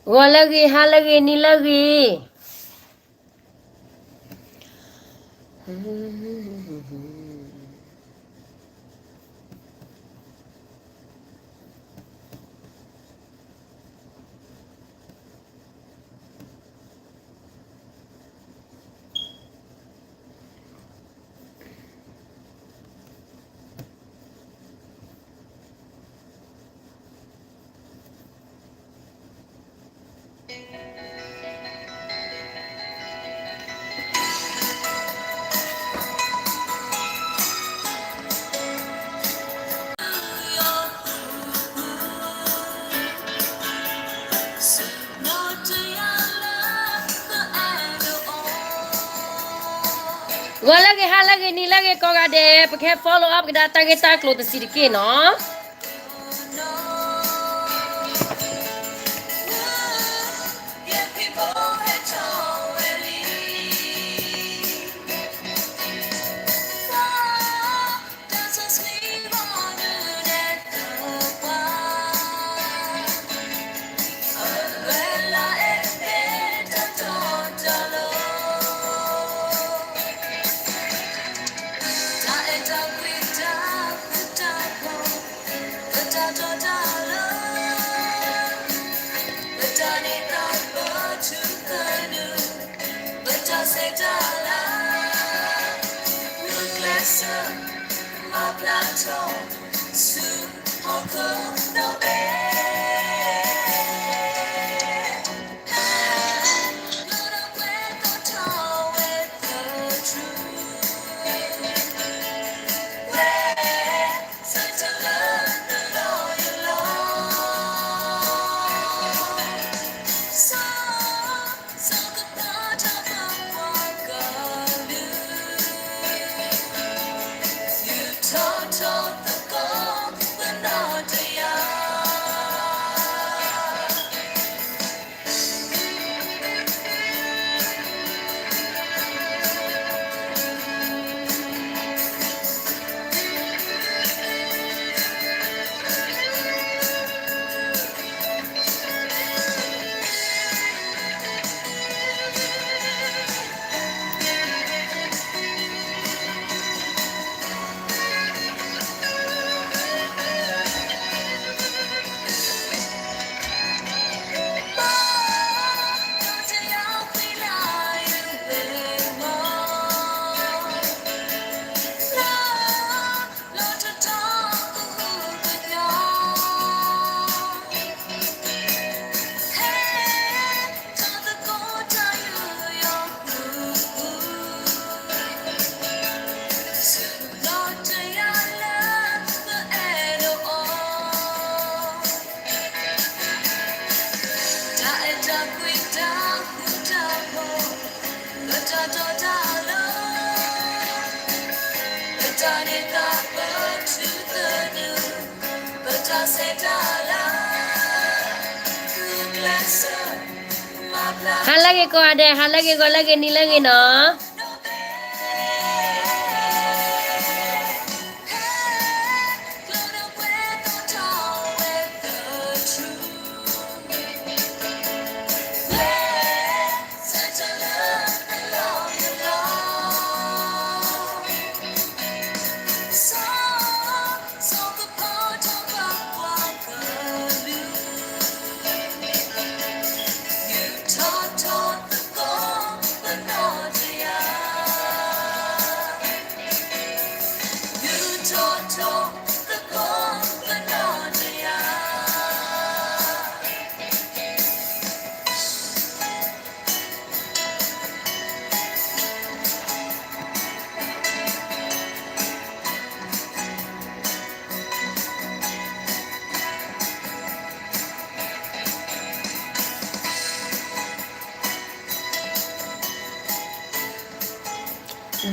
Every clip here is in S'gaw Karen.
ဂီၤလၢအဂ့ၤ, ဟါလၢအဂ့ၤ, နံၤလၢအဂ့ၤ. ဂီၤလၢအဂ့ၤ, ဟါလၢအဂ့ၤ, နံၤလၢအဂ့ၤ ကိးဂၤဒဲး, ပကဟဲ follow up ကဒါတၢ်ဂ့ၢ်တၢ်ကျိၤတဆံးတက့ၢ်နီၤ. ဟါလၢအဂ့ၤကိးဂၤဒဲး, ဟါလၢအဂ့ၤ, ဂီၤလၢအဂ့ၤ, နံၤလၢအဂ့ၤနီၤ.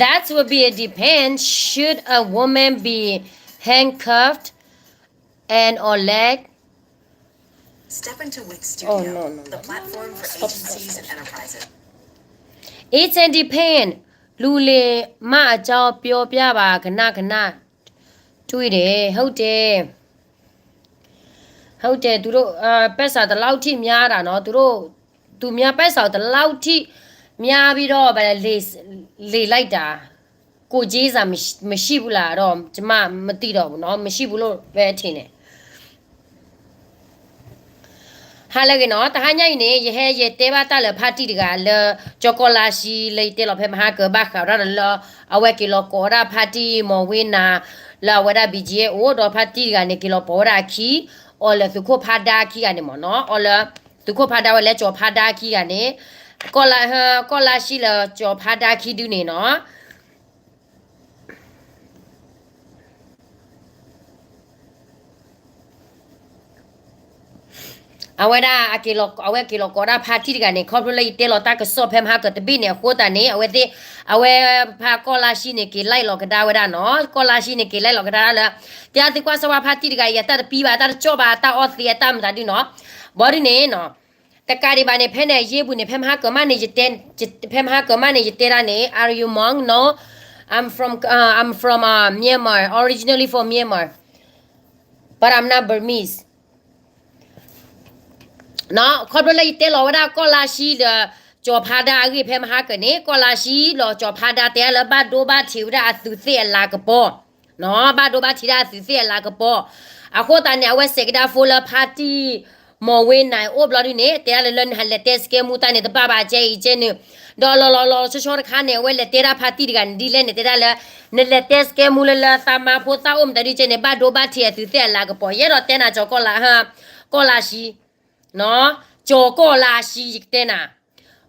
That would be a depend. Should a woman be handcuffed and or leg? Step into Wix Studio, the platform for agencies and enterprises. It can depend. လူၤလ့ၤမးအကၠီပျီပျၢ်ဘၣ်ကနၣ်ကနၣ် တွံၢ်ဒဲး ဟုတ်တယ်. ဟုတ်တယ် သူတို့ ပိုက်ဆံတလောက်ထိများတာနော် သူတို့ သူများပိုက်ဆံတလောက်ထိများပြီးတော့ လေလိုက်တာ ကိုယ်ကြေးစာ မရှိဘူးလားတော့ ကျမမသိတော့ဘူးနော် မရှိဘူးလို့ပဲထင်တယ် ဟါလၢဂ့ၤနီၤ တဟါညါအံၤန့ၣ် ယဟဲယတဲဘၣ်တၢ်လၢ party တဂၤလၢ ကၠီကီၢ်လါရှံ လၢယတဲလီၤဖဲမဟါကၢဘၣ်ဃးဝဲဒၣ်လၢ အဝဲက့ၤလီၤကိးဝဲဒၣ် party မီၢ်ဝ့နၤ လၢအဝဲဒၣ် ဘံကၠံအဲၣ် အိၣ်ဒီး party တဂၤန့ၣ် က့ၤလီၤပိာ်ဝဲဒၣ်အခံ အီၤလၢသုးခိၣ်ဖါဒါခံဂၤန့ၣ်မ့ၢ်နီၤ အီၤလၢ သုးခိၣ်ဖါဒါဝဲလၢကၠီဖါဒါခံဂၤန့ၣ် ကီၢ်လါ ကီၢ်လါရှံလၢကၠီဖါဒါခံဒုန့ၣ်နီၤ အဝဲဒၣ် အဝဲက့ၤလီၤကိးဒၣ် party တဂၤန့ၣ် ခီဖျိလၢယတဲလီၤတၢ်ကစီၣ်ဖဲမဟါကၢတဘ့ၣ်န့ၣ် အဃိသတးန့ၣ် အဝဲသ့ၣ် အဝဲဖါကီၢ်လါရှံန့ၣ် က့ၤ like လီၤကဒါဝဲဒၣ်နီၤ ကီၢ်လါရှံန့ၣ် က့ၤ like လီၤကဒါဒၣ်လၢ တဲသံကွၢ်စၢၤဝဲ party တဂၤအံၤ အတၢ်တပံဘၣ် အတၢ်တကၠီၣ်ဘၣ် အတၢ်အီသံး အတၢ်မတၤဒုနီၤ ဘၣ်ဒုန့ၣ်နီၤ တကးဒံးဘၣ်န့ၣ် ဖဲန့ၣ်အယ့ၢ်ပူၤန့ၣ် ဖဲမဟါကၢမးန့ၣ် ယတဲ ဖဲမဟါကၢမးန့ၣ် ယတဲဒၣ်န့ၣ် Are you Hmong? No, I'm from, uh, I'm from uh, Myanmar, originally from Myanmar, but I'm not Burmese. ခီဖျိလၢယတဲလီၤဝဲဒၣ်ကီၢ်လါရှံဒီး ကၠီဖါဒါအဂ့ၢ် ဖဲမဟါကၢန့ၣ် ကီၢ်လါရှံဒီးကၠီဖါဒါတဲလၢ ဘၣ်ဒိဘၣ်ထံးဝဲဒၣ်အသုးသ့ၣ်အလၤကပီၤ ဘၣ်ဒိဘၣ်ထံးဒၣ်အသုးသ့ၣ်အလၤကပီၤ အဃိသတးန့ၣ် အဝဲစဲးကဒါ phone လၢ party မီၢ်ဝ့နၤအိၣ်ဘျီဒုန့ၣ် တဲဒၣ်လၢ လၢနဟးလဲၤတဲစကဲမူတၢ်န့ၣ် တဘၣ်ဘၣ် ကဲအံၤကဲနုာ် ဒီးလီၤလီၤလီၤဆီဆီတခါန့ၣ် အဝဲလဲၤတဲဒၣ် party တဂၤန့ၣ် ဒ်လဲၣ်န့ၣ် တဲဒၣ်လၢ နလဲၤတဲစကဲမူလၢလၢသးမါဖိသၣ်အိၣ်မတၤဒုကဲန့ၣ် ဘၣ်ဒိဘၣ်ထံးအသုးသ့ၣ်အလၤကပီၤ ယအဲၣ်ဒိးတဲနၤ ကၠီကီၢ်လါ ကီၢ်လါရှံ ကၠီကီၢ်လါရှံ ယကတဲနၤ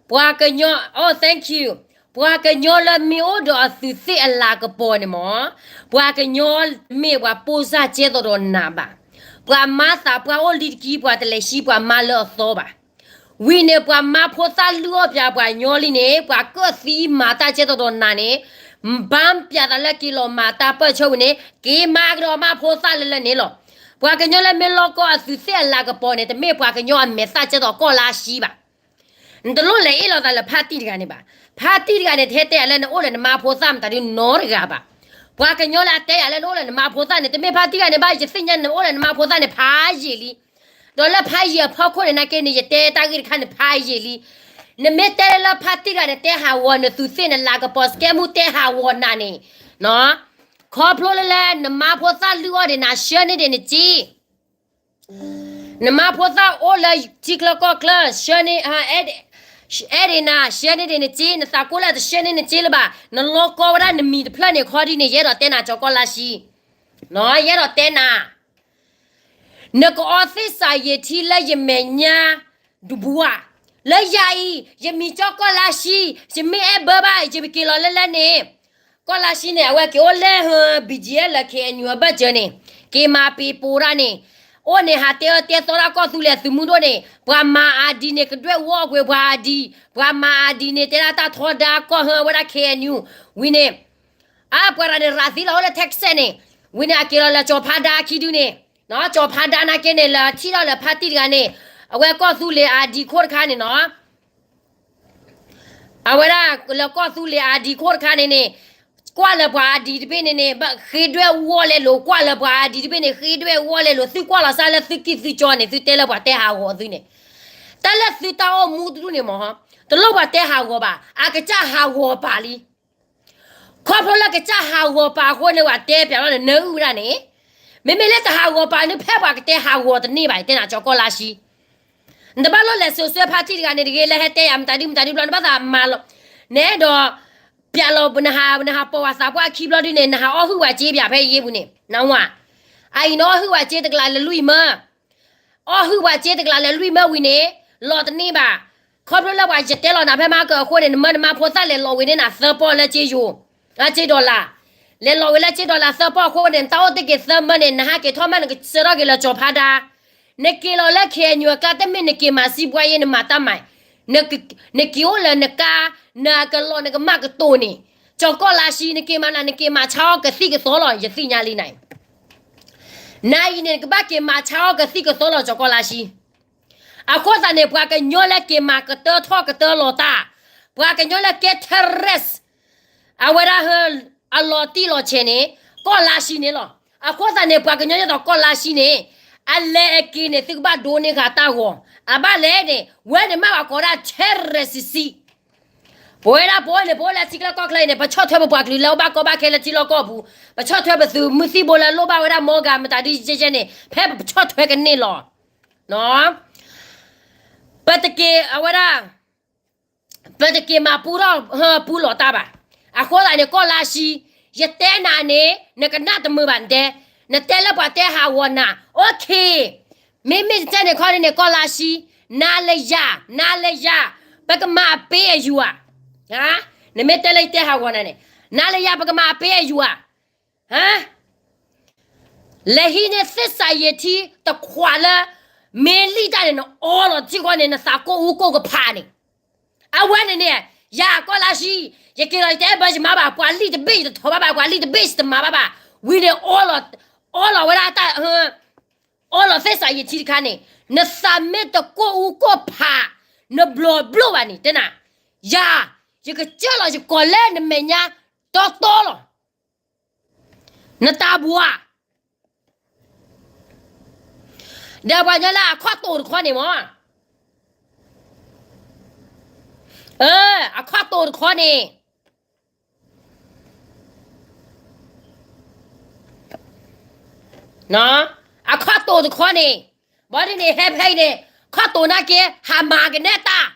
ပှၤကညီ အိၣ် thank you ပှၤကညီလၢမ့ၢ်အိၣ်ဒီးအသုးသ့ၣ်အလၤကပီၤန့ၣ်မ့ၢ် ပှၤကညီတမ့ၢ်ပှၤပိၢ်စၢ်ကဲသိးဒီးနးဘၣ်. ပှၤမါသးပှၢ်အိၣ်လံတက့ၢ် ပှၤတလဲၤဟံးပှၤမါလၢအသီဘၣ်. ဝံၤန့ၣ် ပှၤမါဖိသၣ်လုၢ်အီၣ်ပၠးပှၤညီလံန့ၣ် ပှၤကၢၣ်သံမၤတၢ်ကဲသိးဒီးနးန့ၣ် ဘၣ်ပၠးသးလၢက့ၤလီၤမၤတၢ်ပၢၢ်ဆၢဝံၤန့ၣ် က့ၤမၤကဒီးမါဖိသၣ်လၢလၢန့ၣ်လီၤ. ပှၤကညီလၢမ့ၢ်လီၤကီအသုးသ့ၣ်အလၤကပီၤန့ၣ် တမ့ၢ်ပှၤကညီအမဲာ်သၣ်ကဲသိးကီၢ်လါရှံဘၣ်. နတလိၣ်လဲၤအ့ၣ်လိာ်သးလၢဖါတံၢ်တဂၤန့ၣ်ဘၣ်. ဖါတံၢ်တဂၤန့ၣ် တဟဲတဲယၤလၢနအိၣ်လၢနမါဖိသၣ်မတၤဒုနီတဂၤဘၣ်. ပှၤကညီလၢအတဲယၤလၢနအိၣ်လၢနမါဖိသၣ်န့ၣ် တမ့ၢ်ဖါတံၢ်တဂၤန့ၣ်ဘၣ်. ယသ့ၣ်ညါနအိၣ်လၢနမါဖိသၣ်န့ၣ် ဖးယံာ်လံ. ဒီးလၢဖးယံာ်အဖီခိၣ်န့ၣ် နာ်က့န့ၣ် ယတဲတၢ်ဂ့ၢ်တခါန့ၣ် ဖးယံာ်လံ. နမ့ၢ်တဲလၢဖါတံၢ်တဂၤန့ၣ် တဲဟးဂီၤနသုးသ့ၣ်နလၤကပီၤ စကဲမူတဲဟးဂီၤနၤန့ၣ် ခီဖျိလၢလၢနမါဖိသၣ်လုၢ်အီၣ်ဒံးနၤ ဆှၢန့ၢ်ဒံးနစ့ နမါဖိသၣ်အိၣ်လၢထံချၢကီၢ်ချၢ ဆှၢန့ၢ် အဲၣ်ဒံးနၤ ဆှၢန့ၢ်ဒံးနစ့ နသးကိၢ်လၢအတဆှၢန့ၢ်နစ့လၢၤဘၣ်. နလီၤကီဝဲဒၣ်နမံၤတဖျၢၣ်န့ၣ် ခီဒ်န့ၣ် ယအဲၣ်ဒိးတဲနၤ ကၠီကီၢ်လါရှံ ယအဲၣ်ဒိးတဲနၤ နကအီသ့ၣ်စးယံာ်ထံလၢယမဲာ်ညါ ဒူဘှး လၢယၤအံၤ ယမံၤကၠီကီၢ်လါရှံ ယမ့ၢ်အဲၣ်ဘၢဘၣ် ယက့ၤလီၤလၢလၢန့ၣ် ကီၢ်လါရှံန့ၣ် အဝဲက့ၤအိၣ်လဲၢ်ဟၢ ဘံၣ်ကၠံၣ်အဲၣ် လၢ ခ့ၣ်အဲၣ်ယူၣ် အဘၢၣ်စၢၤန့ၣ် က့ၤမၤပ့ၤပိာ်ဒၣ်န့ၣ် အိၣ်န့ၣ်ဟးတဲအၢတဲသီဒၣ်ကီၢ်သူလ့ၤအသုးမုၢ်ဒိၣ်န့ၣ် ပှၤမၤအါဒံန့ၣ် ကဒွဲၣ်ဝီအီၣ်ကွံာ်ပှၤအါဒံ ပှၤမၤအါဒံန့ၣ် တဲဒၣ်တၢ်ထီဒါကီၢ်ဟၢဝဲဒၣ် ခ့ၣ်အဲၣ်ယူၣ် ဝံၤန့ၣ် အါ ပှၤတဂၤန့ၣ် ရၤသံလီၤအိၣ်လၢ Texas န့ၣ် ဝံၤန့ၣ် အက့ၤလီၤလၢကၠီဖါဒါခံဒုန့ၣ် ကၠီဖါဒါနာ်က့န့ၣ် လၢထံၣ်ထီၣ်လၢဖါတံၢ်တဂၤန့ၣ် အဝဲကီၢ်သူလ့ၤအါဒံခိၣ်တခါန့ၣ်နီၤ အဝဲဒၣ်လၢကီၢ်သူလ့ၤအါဒံခိၣ်တခါန့ၣ်န့ၣ် ကွၢ်လၢပှၤအါဒံတဘ့ၣ်န့ၣ်န့ၣ် ဘၣ်ဃ့ဒွဲၣ်ဝီလဲလိာ် ကွၢ်လၢပှၤအါဒံတဘ့ၣ်န့ၣ် ဃ့ဒွဲၣ်ဝီလဲလိာ် သုကွၢ်လီၤစၢ်လၢသုကံၢ်သုကၠီန့ၣ် သုတဲလၢပှၤတဲဟးဂီၤသုန့ၣ် တၢ်လၢသုတၢ်အိၣ်မူတဒူၣ်န့ၣ်မ့ၢ် တလိၣ်ပှၤတဲဟးဂီၤဘၣ် အကစၢ်ဟးဂီၤပာ်လံ ခီဖျိလၢကစၢ်ဟးဂီၤပာ်အဃိန့ၣ် ပှၤတဲပၠးလီၤန့ၣ် နၢအုၣ်ဝဲဒၣ်န့ၣ် မ့မ့ၢ်လၢတဟးဂီၤပာ်န့ၣ် ဖဲပှၤကတဲဟးဂီၤတန့ၢ်ဘၣ် တဲနၤကၠီကီၢ်လါရှံ နတဘၣ်လိၣ်လဲၤစိာ်ဆှၢဖါတံၢ်တဂၤန့ၣ်တဂ့ၤ လၢဟဲတဲယၤမတၤဒုမတၤဒုဘျီ နဘၣ်သးမၤလီၤ နအဲၣ်ဒိး ပၠးလီၤ နဟးပီၣ်ဝဲသးပှၢ်ခံဘျီဒုန့ၣ် နဟးအီၣ်ဟုၣ်ဝဲစ့ပၠးဖဲယံာ်ပူၤန့ၣ် နဝၤ အအံၤနအီၣ်ဟုၣ်ဝဲစ့တကလးလၢလွံၢ်မၢ အီၣ်ဟုၣ်ပှၤစ့တကလးလၢလွံၢ်မၢဝံၤန့ၣ် လီၤတန့ၢ်ဘၣ်. ခီဖျိလၢပှၤယတဲလီၤနၤဖဲမဟါကအဃိန့ၣ် နမၢနမါဖိသၣ်လဲၤလီၤဝံၤန့ၢ်နၤသၢပီၢ်လၢစ့ယိၤ စ့ဒီလါ လဲၤလီၤဝံၤလၢစ့ဒီလါသၢပီၢ်အဃိန့ၣ် နတၢ်အိၣ်တ့ၢ်က့ၤသၢမၢန့ၣ် နဟးက့ၤထီၣ်မၢနကစၢထီၣ်က့ၤလၢကၠီၤဖါဒါ နက့ၤလီၤလၢ ခ့ၣ်အဲၣ်ယူၣ် အကျါ တမ့ၢ်နက့ၤမၤစံးပှၤယဲ နမၤတၢ်မၤ နက့ၤအိၣ်လၢနကါ နကလီၢ်နကမၣ်ကတိၤန့ၣ် ကၠီၤကီၢ်လါရှံ နက့ၤမၤနၤ နက့ၤမၤဆါအီၣ်ကသံၣ်ကသီလီၤ ယသ့ၣ်ညါလံနၤအံၤ နၤအံၤန့ၣ် နကဘၣ်က့ၤမၤဆါအီၣ်ကသံၣ်ကသီလီၤ ကၠီၤကီၢ်လါရှံ အဃိသတးန့ၣ် ပှၤကညီလၢက့ၤမၤကတၢထီၣ်ကတၢလီၤတၢ် ပှၤကညီလၢကဲ terrorist အဝဲဒၣ်ဟၢ အလီၤတံၢ်လီၤဆဲးန့ၣ် ကီၢ်လါရှံန့ၣ်လီၤ. အဃိသတးန့ၣ် ပှၤကညီဒ်သိးကီၢ်လါရှံန့ၣ် အလဲၤအက့ၤန့ၣ် သုကဘၣ်ဒိးန့ၢ်ဃာ်တၢ်ဂီၤ, အဘၣ်လဲၣ်န့ၣ် ဝဲန့ၣ်မ့ၢ်ပှၤကိးဒၣ် terrorist ပဝဲဒၣ်ပအိၣ်န့ၣ် ပအိၣ်လၢထံချၢကီၢ်ချၢအံၤန့ၣ် ပဆီၣ်ထွဲပပှၤကလုာ်လၢအိၣ်ဘၣ်ကီဘၣ်ခဲလၢထံလီၢ်ကီၢ်ပူၤ, ပဆီၣ်ထွဲပသုးမုၢ်သံၣ်ဘိလၢလိၣ်ဘၣ်ဝဲဒၣ် မီၢ်ဂၤ မတၤဒုကဲကဲန့ၣ် ဖဲပဆီၣ်ထွဲကန့ၢ်လီၤ. ပတက့ၤအဝဲဒၣ် ပတက့ၤမၤပူထီၣ်ပူလီၤတၢ်ဘၣ်. အဃိသတးန့ၣ် ကီၢ်လါဆှံ, ယတဲနၤန့ၣ် နကနၣ်တမုာ်ဘၣ်နတဲ, နတဲလၢပှၤတဲဟးဂီၤနၤ, okay, မ့မ့ၢ်တတဲန့ၣ်ခီန့ၣ်န့ၣ် ကီၢ်လါဆှံ, နၤလၢယၤ, နၤလၢယၤ, ပကမၤအပ့ၢ်အယူၤဧါ. နမ့ၢ်တဲလၢယတဲဟးဂီၤနၤန့ၣ်, နၤလၢယၤ ပကမၤအပ့ၢ်အယူၤဧါ. လဲၤဟံးန့ၢ်သ့ၣ်စးယံာ်ထံတခွးလၢ မ့ၢ်လံၣ်တၢ်န့ၣ် နအီလီၤထံဃီန့ၣ် နသးကိၢ်အူကိၢ်ကဖးန့ၣ်, အဝဲန့ၣ်န့ၣ်, ယၤကီၢ်လါဆှံ, ယက့ၤလီၤယတအဲၣ်ဘၢယမါဘၣ်, ပှၤလံၣ်တဘ့ၣ်ယတထီၣ်ဘၣ်ဘၣ်, ပှၤလံၣ်တဘ့ၣ်ယတမၤဘၣ်ဘၣ်, ဝံၤန့ၣ် အီလီၤဝဲဒၣ်တၢ်, အီလီၤသ့ၣ်စးယံာ်ထံတခါန့ၣ်, နသးမ့ၢ်တကိၢ်အူကိၢ်ဖး, နဘျီဘျိၣ်ဘၣ်န့ၣ် တဲနၤ, ယၤ, ယကစၢလီၤယကိးလၢနမဲာ်ညါတီတီလီၤ. နတၢ်ဘှါ ဒီးပှၤကညီလၢအခီၣ်တိာ်တခီန့ၣ်မ့ၢ်, အခီၣ်တိာ်တခီန့ၣ်, အခီၣ်တိာ်တခီန့ၣ်, ဘၣ်ဒ်န့ၣ် ဟဲဖဲအံၤန့ၣ်, ခီၣ်တိာ်နာ်က့ ဟးမၤကနဲတၢ် ဟး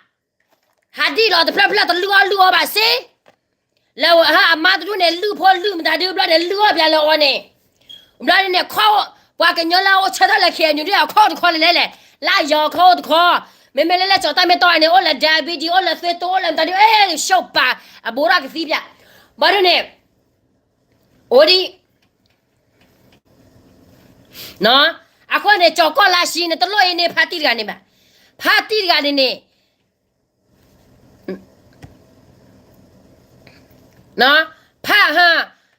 ဒံၣ်လီၤတဖျၢၣ်ဖျၢၣ် တလုၢ်အီၣ်လုၢ်အီဘၣ်စ့, လၢအမါတဒူၣ်န့ၣ် လုၢ်ဖိလုၢ်မတၤဒုဘျီန့ၣ် လုၢ်အီၣ်ပျးလၢအီၤန့ၣ်, ဘျီန့ၣ်န့ၣ် ပှၤကညီလၢအအိၣ်ဆၢထၢၣ်လၢ ခ့ၣ်အဲၣ်ယူၣ် ဒ်အခီၣ်တခီလဲၣ်လဲၣ်, လၢယီၤခီအိၣ်တခီ, မ့မ့ၢ်လၢလၢကၠီၤတၢ်မ့ၢ်တီၢ်န့ၣ် အိၣ်လၢ diabetes အိၣ်လၢသွေးတိုး အိၣ်လၢမတၤဒု အဲၣ် ရှုပ်းပာ် အဘိရၣ်ကသံပျး, ဘၣ်ဒ်န့ၣ်, အိၣ်ဒံး အဃိန့ၣ် ကၠီၤကီၢ်လါဆှံ နတလိၣ်အံၤန့ၣ် ဖါတံၢ်တဂၤန့ၣ်ဘၣ်, ဖါတံၢ်တဂၤန့ၣ်န့ၣ်, ဖါ,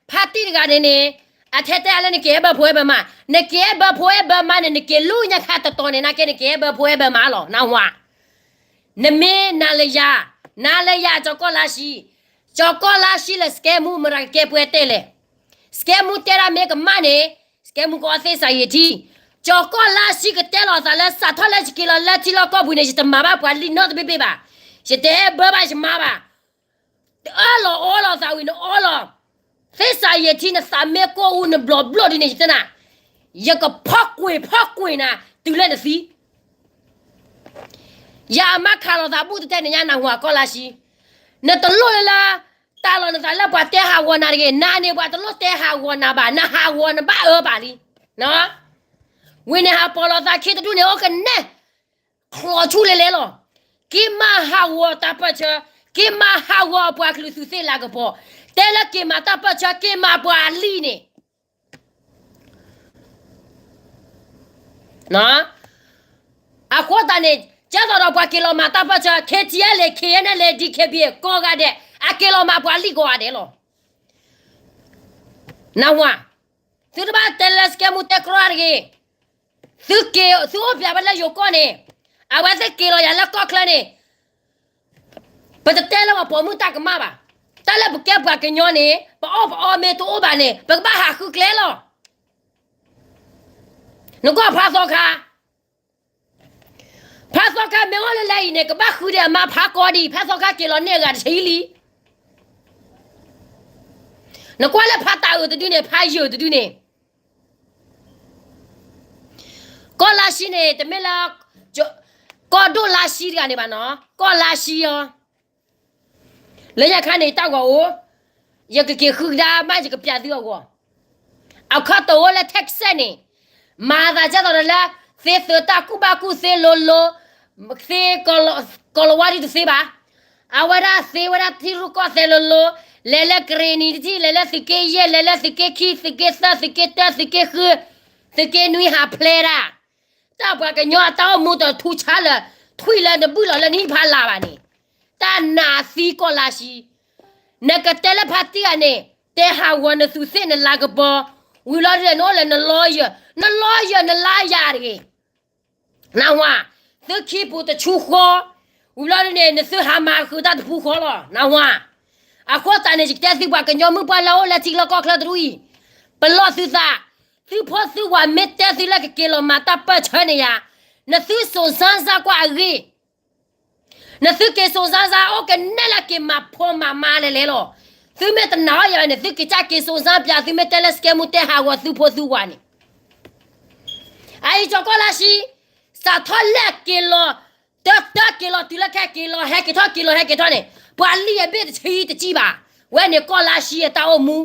ဖါတံၢ်တဂၤန့ၣ်န့ၣ်, အထဲတဲအလၢနက့ၤအဲၣ်ဘၢဖိအဲၣ်ဘၢမါ, နက့ၤအဲၣ်ဘၢဖိအဲၣ်ဘၢမါန့ၣ် နက့ၤလူညါခါတတီၤန့ၣ် နာ်က့နက့ၤအဲၣ်ဘၢဖိအဲၣ်ဘၢမါလီၤ နၢ်ဟူဧါ. နမ့ၢ်နၤလၢယၤ, နၤလၢယၤ ကၠီၤကီၢ်လါဆှံ, ကၠီၤကီၢ်လါဆှံလၢ စကဲမူ မတၤကကဲပှဲၤတဲလဲၣ်, စကဲမူတဲဒၣ်မ့ၢ်ကမၣ်န့ၣ်, စကဲမူကအီသ့ၣ်စးယံာ်ထံ, ကၠီၤကီၢ်လါဆှံကတဲလီၤသးလၢ စးထီၣ်လၢယက့ၤလီၤလၢထံလီၢ်ကီၢ်ပူၤန့ၣ် ယတမၤဘၣ်ပှၤလံၣ်နီတဘ့ၣ်ဘ့ၣ်ဘၣ်, ယတအဲၣ်ဘၢဘၣ်ယမါဘၣ် တအၢၣ်လီၤအီလီၤသးဝံၤ နအီလီၤ, သ့ၣ်စးယံာ်ထံ နသးမ့ၢ်ကိၢ်အူ နဘျီဘျီၣ်ဒ်န့ၣ် ယတဲနၤ, ယကဖီၣ်ကွံာ်ဖီၣ်ကွံာ်နၤ တုၤလၢနသံ ယၤမါခးလီၤသးဘူၣ်တတဲန့ၣ်ညါ နၢ်ဟူဧါ ကီၢ်လါဆှံ, နတလိၣ်လၢလၢ တၢ်လီၤနသးလၢပှၤတဲဟးဂီၤနၤတဂ့ၤ, နၤန့ၣ် ပှၤတလိၣ်တဲဟးဂီၤနၤဘၣ်, နဟးဂီၤနဘၣ်အၢဘၣ်လံ, ဝံၤန့ၣ် ဟးပိာ်လီၤသးခံတဒူၣ်န့ၣ် အိၣ်ကနဲ ချီးဆူၣ်လဲၤလဲၤလီၤ, က့ၤမၤဟးဂီၤတၢ်ပၢၢ်ဆၢ, က့ၤမၤဟးဂီၤပှၤကလုာ်သူးသ့ၣ်လၤကပီၤ, တဲလၢက့ၤမၤတၢ်ပၢၢ်ဆၢ က့ၤမၤပှၤလံၣ်န့ၣ် အဃိသတးန့ၣ် ကဲသိးဒီးပှၤက့ၤလီၤမၤတၢ်ပၢၢ်ဆၢ KTLA KNLA DKBA ကိးဂၤဒဲး အက့ၤလီၤမၤပှၤလံၣ်ကိးဂၤဒဲးလီၤ. နၢ်ဟူဧါ, သုတဘၣ်တဲလၢစကဲမူတဲကြီတဂ့ၤ, သုက့ၤ သုအိၣ်ပျးဝဲလၢယိၤကီၢ်န့ၣ်, အဝဲသ့ၣ်က့ၤလီၤယၤလၢကီၢ်ချၢန့ၣ် ပတတဲလၢပှၤပိာ်မုၣ်တၢ်ကမၣ်ဘၣ်. တၢ်လၢပကဲပှၤကညီန့ၣ် ပအီၣ်ပအီမ့ၢ်တအိၣ်ဘၣ်န့ၣ် ပကဘၣ်ဟးဃုကျဲလီၤ. နကွၢ်ဖးသီခါ, ဖးသီခါမ့ၢ်အိၣ်လၢလဲၤအံၤန့ၣ် ကဘၣ်ဃုဒံးအမါဖးကီဒံး, ဖးသီခါက့ၤလီၤန့ၢ်အဂၤတဆံလံ. နကွၢ်လၢဖးတၢ်အုးတဒုန့ၣ် ဖးယုာ်တဒုန့ၣ် ကီၢ်လါဆှံန့ၣ် တမ့ၢ်လၢ ကီၢ်ဒိၣ်လါဆှံတဂၤန့ၣ်ဘၣ်နီၤ, ကီၢ်လါဆှံအီၤ, လၢညါခါန့ၣ် တၢ်ဂီၤအိၣ်, ယကက့ၤဃုကဒါမး ယကပျးသုအဂီၢ်, အခီၣ်တိာ်အိၣ်လၢ Texas န့ၣ်, မၤသးဒ်သိးဒီးလၢ သ့သုးတၢ်ကူၣ်ဘၣ်ကူၣ်သ့လိၤလိၤ, သ့ ကီၤလၤဝါဒ်တသ့ဘၣ်, အဝဲဒၣ်သ့ဝဲဒၣ်ထံရူၢ်ကီၢ်သဲးလိၤလိၤ, လဲၤလၢကရ့ၣ်နံၤတထံၣ်, လဲၤလၢသုးက့ယဲၢ်, လဲၤလၢသုးက့ခံ, သုးက့သၢ, သုးက့တၢ, သုးက့ဃု, သုးက့နွံဟးဖျဲးဒၣ် တၢ်ပှၤကညီအတၢ်အိၣ်မူတထူဆါလၢ ထွံၣ်လၢနဘုၣ်လီၤလၢနဟံၣ်ဖးလၢ်ဘၣ်န့ၣ်, တၢ်နးသံကီၢ်လါဆှံ, နကတဲလၢဖါတံၢ်ဂၤန့ၣ် တဲဟးဂီၤနသူးသ့ၣ်နလၤကပီၤ, ဝံၤလီၤဒ်န့ၣ် နအိၣ်လၢန lawyer, န lawyer နလါယၤတဂ့ၤ, နၢ်ဟူဧါ, သုခံပူၤတဆူဃီ, ဝံၤလီၤဒ်န့ၣ် နသုဟးမၤဃုာ်တၢ်တဖုဃီလီၤ, နၢ်ဟူဧါ. အဃိသတးန့ၣ် ယကတဲသုပှၤကညီမုၣ်ပှၢ်လၢအိၣ်လၢထံလီၢ်ကီၢ်ချၢတဒူၣ်အံၤ, ပလီၢ်သုသး, သုဖိသုဝၤမ့ၢ်တဲသုလၢကက့ၤလီၤမၤတၢ်ပၢၢ်ဆၢန့ၣ်ယါ, နသုစိၤစါစါကွၢ်အဂ့ၢ်, နသုက့ၤစိၤစါစါအိၣ်ကနဲလၢက့ၤမၤဖိမၤမါလဲၤလဲၤလီၤ. သုမ့ၢ်တနာ်အီၤယၤန့ၣ် သုက့ၤကၢ်က့ၤစိၤစါပၠး သုမ့ၢ်တဲလၢစကဲမူတဲဟးဂီၤသုဖိသုဝၤန့ၣ် အအံၤကၠီၤကီၢ်လါဆှံ, စးထီၣ်လၢက့ၤလီၤ, တၢတၢက့ၤလီၤတုၤလၢခဲက့ၤလီၤ ဟဲက့ၤထီၣ်က့ၤလီၤဟဲက့ၤထီၣ်န့ၣ် ပှၤလံၢ်အဘ့ၣ်တဆံတကံၢ်ဘၣ်, ဝဲန့ၣ်ကီၢ်လါဆှံအတၢ်အိၣ်မူ,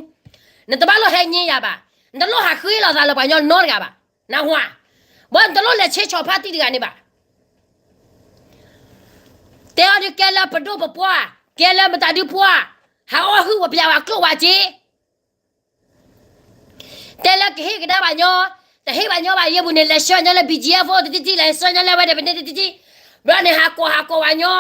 နတဘၣ်လိၣ်ဟဲငြိယၤဘၣ်, နတလိၣ်ဟးဃ့လီၤသးလၢပှၤညီနီတဂၤဘၣ်, နဟါ, ဘၣ်နတလိၣ်လဲၤဆ့ဆီၣ်ဖါတံၢ်တဂၤန့ၣ်ဘၣ်. တဲအီၤဒုးကဲလၢပဒိၣ်ပပှၢ်, ကဲလၢမတၤဒုပှၢ်, ဟးအီၣ်ဟုၣ်ဝဲပျးဝဲကျိၣ်ဝဲက့ တဲလၢကဟ့ၣ်ကဒါဘၣ်ညီ, တဟ့ၣ်ဘၣ်ညီဘၣ်ယဲၢ်ပူၤန့ၣ် လဲၤဆှၢညီလၢ ဘံၣ်ကၠံၣ်အၣ်ဖိ တထံၣ်ထံၣ် လဲၤဆှၢညီလၢဝဲဒီးပန့ၢ်တထံၣ်ထံၣ်, ဘျီန့ၣ်ဟးကိးဟးကိးဝဲညီ,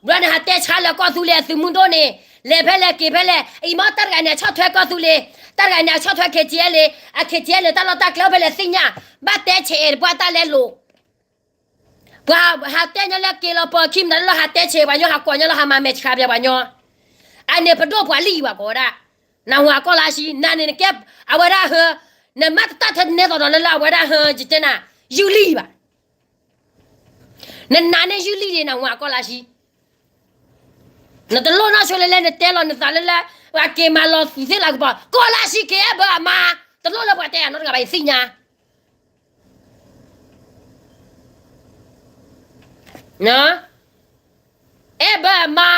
ဘျီန့ၣ်ဟးတဲဆါလၢကီၢ်သူလ့ၤအသုးမုၢ်ဒိၣ်န့ၣ်, လဲၤဖဲလဲၣ်က့ၤဖဲလဲၣ်, အံၤမ့ၢ်တၢ်တဂၤန့ၣ် အဆီၣ်ထွဲကီၢ်သူလ့ၤ, တၢ်တဂၤန့ၣ် အဆီၣ်ထွဲ KTLA, အ KTLA တၢ်လီၢ်တၢ်ကျဲဖဲလဲၣ်သ့ၣ်ညါ, ဘၣ်တဲဆဲးအဲၣ်တပှၢ်တၢ်လဲလိာ် ပှၤဟးတဲညီလၢက့ၤလီၤပီၤခံမတၤလၢဟးတဲဆဲးပှၤညီ ဟးကိးညီလၢဟးမၤမဲာ်ဆှးပျးပှၤညီ, အန့ၣ်ပဒိၣ်ပှၤလံၢ်ဘၣ်ကိးဝဲဒၣ်, နဟါကီၢ်လါဆှံ နန့ၣ်နကဲ, အဝဲဒၣ်ဟၢ, နမ့ၢ်တတၢ်ထဲနဲသိးဒီးလၢလၢအဝဲဒၣ်ဟၢယတဲနၤ, ယုၢ်လံၢ်ဘၣ်, နနၤန့ၣ်ယုၢ်လံၢ်ဒံး နဟါကီၢ်လါဆှံ နတလိၣ်နီၢ်ဆိလၢလၢနတဲလီၤနသးလၢလၢ, ပှၤက့ၤမၤလီၤသုးသ့ၣ်လၤကပီၤ ကီၢ်လါဆှံက့ၤအဲၣ်ဘၢအမါ, တလိၣ်လၢပှၤတဲယၤနီတဂၤဘၣ် ယသ့ၣ်ညါ, အဲၣ်ဘၢအမါ,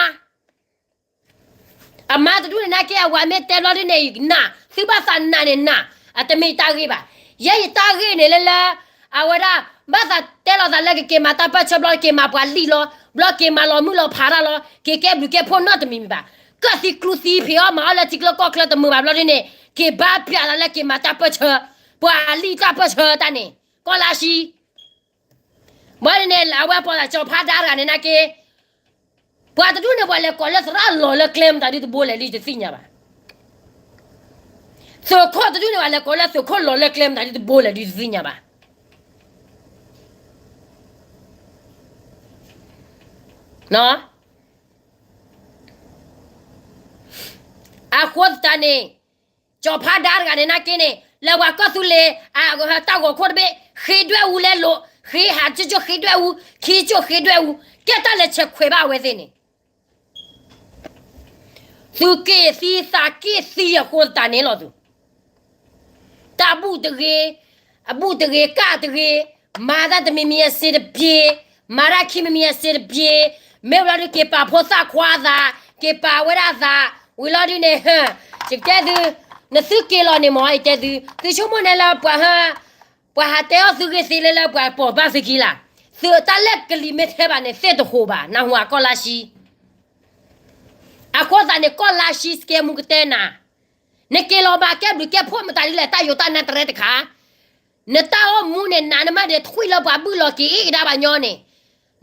အမါတဒူၣ်န့ၣ်နာ်က့ အဝၤမ့ၢ်တဲဘျီဒ်န့ၣ် နၤ, သုဘၣ်သးနၤန့ၣ်နၤ, အတမ့ၢ်ယတၢ်ဂ့ၢ်ဘၣ်, ယဲယတၢ်ဂ့ၢ်န့ၣ်လၢလၢ, အဝဲဒၣ်, ဘၣ်သးတဲလီၤသးလၢကက့ၤမၤတၢ်ပၢၢ်ဆၢဘျီက့ၤမၤပှၤလံၢ်လီၤ, ဘျီက့ၤမၤလီၤမုၢ်လီၤဖးတၢ်လီၤ, က့ၤကဲဘျုးကဲဖှိၣ်နီတမံၤမံၤဘၣ်, ကၢၢ်သံကျူသံဖံးအီၣ်မၤအီၣ်လၢထံချၢကီၢ်ချၢတမုာ်ဘၣ်ဘျီဒ်န့ၣ်, က့ၤဘါပျးသးလၢက့ၤမၤတၢ်ပၢၢ်ဆၢ, ပှၤလံၢ်တၢ်ပၢၢ်ဆၢတၢ်န့ၣ်, ကီၢ်လါဆှံ ဘၣ်န့ၣ် အဝဲပှၤသးကၠီၤဖးဒါတဂၤန့ၣ်နာ်က့, ပှၤတဒူၣ်န့ၣ် ပှၤလဲၤကိးလၢသရၣ်လီၤလၢကျဲမတၤဒုတဘိလဲၣ်ဒုတသ့ၣ်ညါဘၣ်, သုးခိၣ်တဒူၣ်န့ၣ် ပှၤလဲၤကိးလၢသုးခိၣ်လီၤလၢကျဲမတၤဒုတဘိလဲၣ်ဒုတသ့ၣ်ညါဘၣ် အဃိသတးန့ၣ်, ကၠီၤဖးဒါတဂၤန့ၣ်နာ်က့န့ၣ် လၢပှၤကီၢ်သူလ့ၤ, တၢ်ဂီၤခိၣ်တဘ့ၣ်, ဃ့ဒွဲၣ်အူလဲလိာ်, ဃ့ဟးကၠိကၠိဃ့ဒွဲၣ်အူ, ခံကၠိဃ့ဒွဲၣ်အူ, ကဲတၢ်လဲၤဆဲးခွဲးဘၣ်အဝဲသ့ၣ်န့ၣ် သုးက့ၣ်သံသးက့ၣ်သံအဃိသတးန့ၣ်လီၤသုး တၢ်ဘူၣ်တဂ့ၤ, အဘူၣ်တဂ့ၤ ကၣ်တဂ့ၤ, မၤတၢ်တမံၤမံၤအစ့တပျ့ၤ, မၤတၢ်ခံမံၤမံၤအစ့တပျ့ၤ, မ့ၢ်ဝံၤလီၤဒုးက့ၤပာ်ဖိသၣ်ခွါအသး, က့ၤပာ်ဝဲဒၣ်အသး, ဝံၤလီၤဒုးန့ၣ်ဟၢ, ယကတဲသု, နသုက့ၤလီၤန့ၣ်မ့ၢ် ယတဲသု, သုဆိကမိၣ်န့ၣ်လၢပှၤဟၢ, ပှၤဟးတဲအီၣ်သုဂ့ၢ်သ့လၢလၢပှၤပိာ်ဘၣ်သုခံလၢ်, သုတၢ်လဲၤကလံၤမ့ၢ်ထဲဘၣ်န့ၣ် သ့ၣ်တဃိးဘၣ် နၢ်ဟူဧါ ကီၢ်လါဆှံ အဃိသတးန့ၣ် ကီၢ်လါဆှံစကဲမူကတဲနၤ, နက့ၤလီၤဘၣ်ကဲဘျုးကဲဖှိၣ်မတၤဒ်လဲၣ် တၢ်ယိၤတၢ်နါတရဲတခါ, နတၢ်အိၣ်မူန့ၣ် နးနမ့ၢ်ဒဲးထွံၣ်လၢပှၤဘုၣ်လီၤက့ၤအ့ၣ်ကဒါဘၣ်ညီန့ၣ်,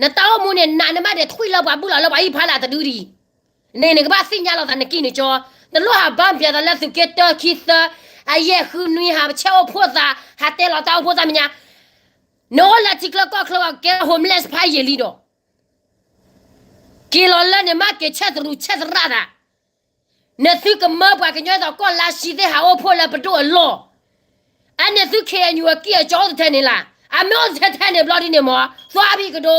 နတၢ်အိၣ်မူန့ၣ် နးနမ့ၢ်ဒဲးထွံၣ်လၢပှၤဘုၣ်လီၤလၢပှၤအံၣ်ဖးလၢ်တဒုဒံး, န့ၣ်နကဘၣ်သ့ၣ်ညါလီၤသးနကံၢ်နကၠီ, နလိၣ်ဟးဘါပျဲးသးလၢသုးက့တၢခံသၢ, အယဲၢ်ဃုနွံဟး ဆဲးအိၣ်ဖှိၣ်သး, ဟးတဲလီၤတၢ်အိၣ်ဖှိၣ်သးမဲာ်ညါ, နအိၣ်လၢထံချၢကီၢ်ချၢကဲ homeless ဖးယံာ်လံဒီး က့ၤလီၤလၢန့ၣ် မ့ၢ်က့ၤဆဲးသရူးဆဲးသရၣ်သး, နသုကမၢပှၤကညီသိးကီၢ်လါဆှံသ့ၣ်ဟးအိၣ်ဖှိၣ်လၢပဒိၣ်အလီၢ်, အန့ၣ်သု ခ့ၣ်အဲၣ်ယူၣ် အကံၢ်အကၠီအိၣ်တထဲန့ၣ်လၢ်, အမ့ၢ်အိၣ်တထဲထဲန့ၣ်ဘျီဒ်န့ၣ်မ့ၢ် သွါဘံၣ်ကဒိ,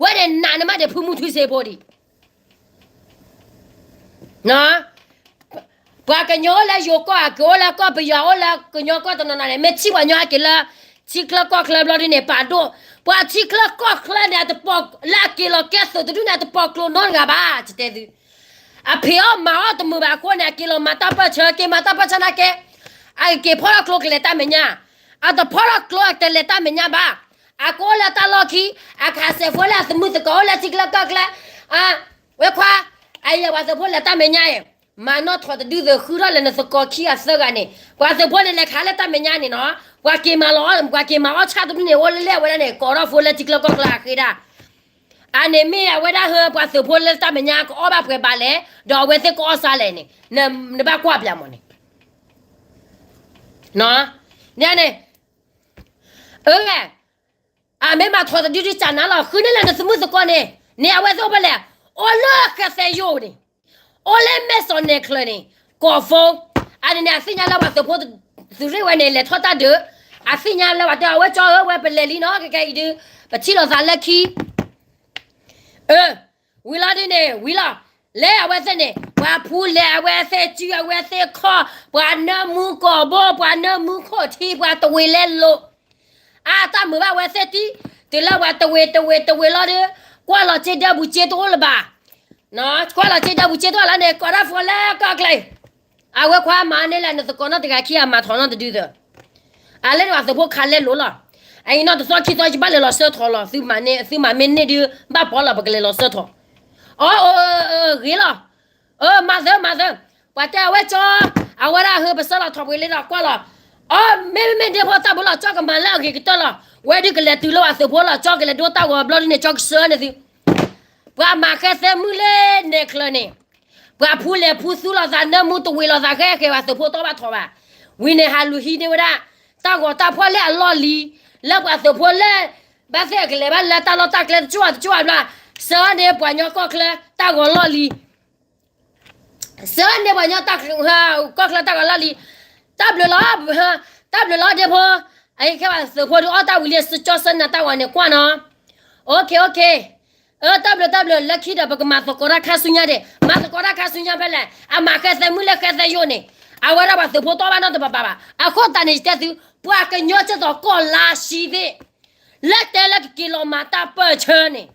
ဝဲန့ၣ်နးနမ့ၢ်ဒဲးဖုမူထူစ့ဖိဒံး ပှၤကညီလၢယိၤကီၢ်အက့ၤအိၣ်လၢကီၢ်ပယီၤအိၣ်လၢကညီကီၢ်တနီၤနီၤန့ၣ် မ့ၢ်ထံၣ်ပှၤညီအက့ၤလၢ ထံချၢကီၢ်ချၢဘျီဒ်န့ၣ် ပာ်ဒိၣ်, ပှၤထံချၢကီၢ်ချၢန့ၣ် အတပိာ်လၢအက့ၤလီၤကဲသုးတဒူၣ်န့ၣ် အတပိာ်ကျိနီတဂၤဘၣ် ယတဲသု, အဖံးအီၣ်မၤအီၣ်တမုာ်ဘၣ်အဃိန့ၣ် အက့ၤလီၤမၤတၢ်ပၢၢ်ဆၢ က့ၤမၤတၢ်ပၢၢ်ဆၢနာ်က့, အက့ၤဖီၣ်ထီၣ်ကျိကလဲၤတၢ်မဲာ်ညါ, အတဖီၣ်ထီၣ်ကျိအတလဲၤတၢ်မဲာ်ညါဘၣ်, အကအိၣ်လၢတၢ်လီၢ်ခံ, အခးစဲးဖိလၢအသမုၢ်သကိးအိၣ်လၢထံချၢကီၢ်ချၢ, ဝဲခွါ, အယဲၢ်ပှၤသုးဖိလဲၤတၢ်မဲာ်ညါအံၤ, မၤနီၣ်ထီၣ်တဒုသုးဃုထီၣ်လဲၤနသကိးခံဂၤသၢဂၤန့ၣ်, ပှၤသုးဖိန့ၣ်လဲၤခးလၢတၢ်မဲာ်ညါန့ၣ်နီၤ, ပှၤက့ၤမၤလီၤ, ပှၤက့ၤမၤအီၣ်ဆၣ်တဒူၣ်န့ၣ် အိၣ်လၢလၢအဝဲဒၣ်န့ၣ် ကိးထီၣ်ဖိလၢထံချၢကီၢ်ချၢအဃ့ဒၣ် အန့ၣ်မ့ၢ်အဝဲဒၣ်ဟၢ ပှၤသုးဖိလၢတၢ်မဲာ်ညါကအီၣ်ဘၣ်ပှဲၤဘၣ်လဲၣ်, ဒီးအဝဲသ့ၣ်ကအီၣ်စါလဲၣ်န့ၣ်, နဘၣ်ကွၢ်ပျးမးန့ၣ်, န့ၣ်, အၢ, အမ့ၢ်မၤထီၣ်တဒုဒုစၢ်နၤလီၤ ဃုန့ၢ်လၢနသမုၢ်သကိးန့ၣ်, န့ၣ်အဝဲသ့ၣ်အိၣ်ဖဲလဲၣ်, အိၣ်လၢဃဲသဲယိာ်န့ၣ်, အိၣ်လၢမဲၢ်စီၤနဲၣ်ချၢန့ၣ်, ကိးဖိ, အန့ၣ်န့ၣ် အသ့ၣ်ညါလၢပှၤသုးဖိ သုးရ့ၣ်ဝဲန့ၣ် လဲၤထီၣ်တၢ်ဒုး, အသ့ၣ်ညါလၢပှၤတဲအဝဲကၠီဧၢ ဝဲပလဲၤလံနီၤ ခဲကဲအံၤဒုး, ပထံၣ်လိာ်သးလၢခံ အၢ, ဝံၤလီၤဒ်န့ၣ် ဝံၤလီၤ, လဲၤအဝဲသ့ၣ်န့ၣ် ပှၤဖူလဲၤအဝဲသ့ၣ်စု အဝဲသ့ၣ်ခီၣ် ပှၤနၢမူကီၢ်ဘိ ပှၤနၢမူခိၣ်ထံ ပှၤတဝ့ၤလဲလိာ်, အတၢ်မုာ်ဘၣ်ဝဲသ့ၣ်တံၢ်, တုၤလၢပှၤတဝ့ၤတဝ့ၤတဝ့ၤလီၤဒီး, ကွၢ်လီၤစ့ဒၢဘူးစ့တအိၣ်လၢၤဘၣ်, ကွၢ်လီၤစ့ဒၢဘူးစ့တအိၣ်လၢန့ၣ် ကိးတၢ်ဖိလၢကီၢ်ချၢ အဝဲခွါမၤန့ၢ်လၢနသကိးနီတဂၤခံ အမၤထီၣ်နီတဒုသၢ, အလဲၤဒ်ပှၤသုးဖိခးလဲလိာ်လီၤ, အအံၤနီၢ်တသီခံသီယဘၣ်လဲၤလီၤစၢထီၣ်လီၤ, သုမၤမ့ၢ်န့ၢ်ဒုး ဘၣ်ပီလီၤ ပကလဲၤလီၤစၢထီၣ်, အိ ဂ့ၤလီၤ, အၢ မၤသၢ မၤသၢ, ပှၤတဲအဝဲကၠီ, အဝဲဒၣ်ဟၢပစၢလီၤထီၣ်ပှ့ၤလံဒီးကွၢ်လီၤ, အိ မ့မ့မ့ၢ်ဒ့ဖိတၢ်ဘိလီၤ ကၠီကမၤလၢအဂ့ၤကတၢၢ်လီၤ, ဝဲဒုးကလဲၤတုၤလၢပှၤသုးဖိလီၤ ကၠီကလဲၤဒိတၢ်ဂီၤဘျီဒ်န့ၣ် ကၠီကစၢန့ၢ်သု ပှၤမၤဃဲသဲမုၢ်လၢနဲၣ်ချၢန့ၣ်, ပှၤဖူလဲၤဖူသူလိာ်သး နၢမူတဝ့ၤလိာ်သး ဃဲဃဲပှၤသုးဖိတီဘၣ်ထီၣ်ဘၣ်, ဝံၤန့ၣ်ဟးလူၤဟံးန့ၢ်ဝဲဒၣ် တၢ်ဂီၤတၢ်ဖီၣ်လၢအလီၢ်လံၤ, လၢပှၤသုးဖိလၢ ဘၣ်သ့ၣ်ကလဲၤဘၣ်လၢတၢ်လီၢ်တၢ်ကျဲတကၠိၢ်တကၠိၢ်ဘျီ, စၢန့ၢ်ပှၤကညီကီၢ်ချၢ တၢ်ဂီၤလီၢ်လံၤ စၢန့ၢ်ပှၤကညီ ကီၢ်ချၢတၢ်ဂီၤလီၢ်လံၤ, တၢ်ဘျုးလီၤ, တၢ်ဘျုးလီၤဒ့ဖိ, အခဲပှၤသုးဖိဒုးအီၣ်တၢ်ဝံၤလံ စကၠီစၢနၤတၢ်ဂီၤန့ၣ်ကွၢ်နီၤ, အ တၢ်ဘျုးတၢ်ဘျုး လၢခံဒီးပကမၤသကိးတၢ်ခါဆူညါဒံး, မၤသကိးတၢ်ခါဆူညါဖဲလဲၣ်, အမၤဃဲသဲမုၢ်လၢဃဲသဲယိာ်န့ၣ်, အဝဲဒၣ်ပှၤသုးဖိတီဘၣ်နီတဘၣ်ဘၣ်ဘၣ်, အဃိသတးန့ၣ် ယတဲသု, ပှၤကညီကၠဲသိးကီၢ်လါရှံသ့ၣ်, လၢတဲလၢကက့ၤလီၤမၤတၢ်ပၢၢ်ဆၢန့ၣ်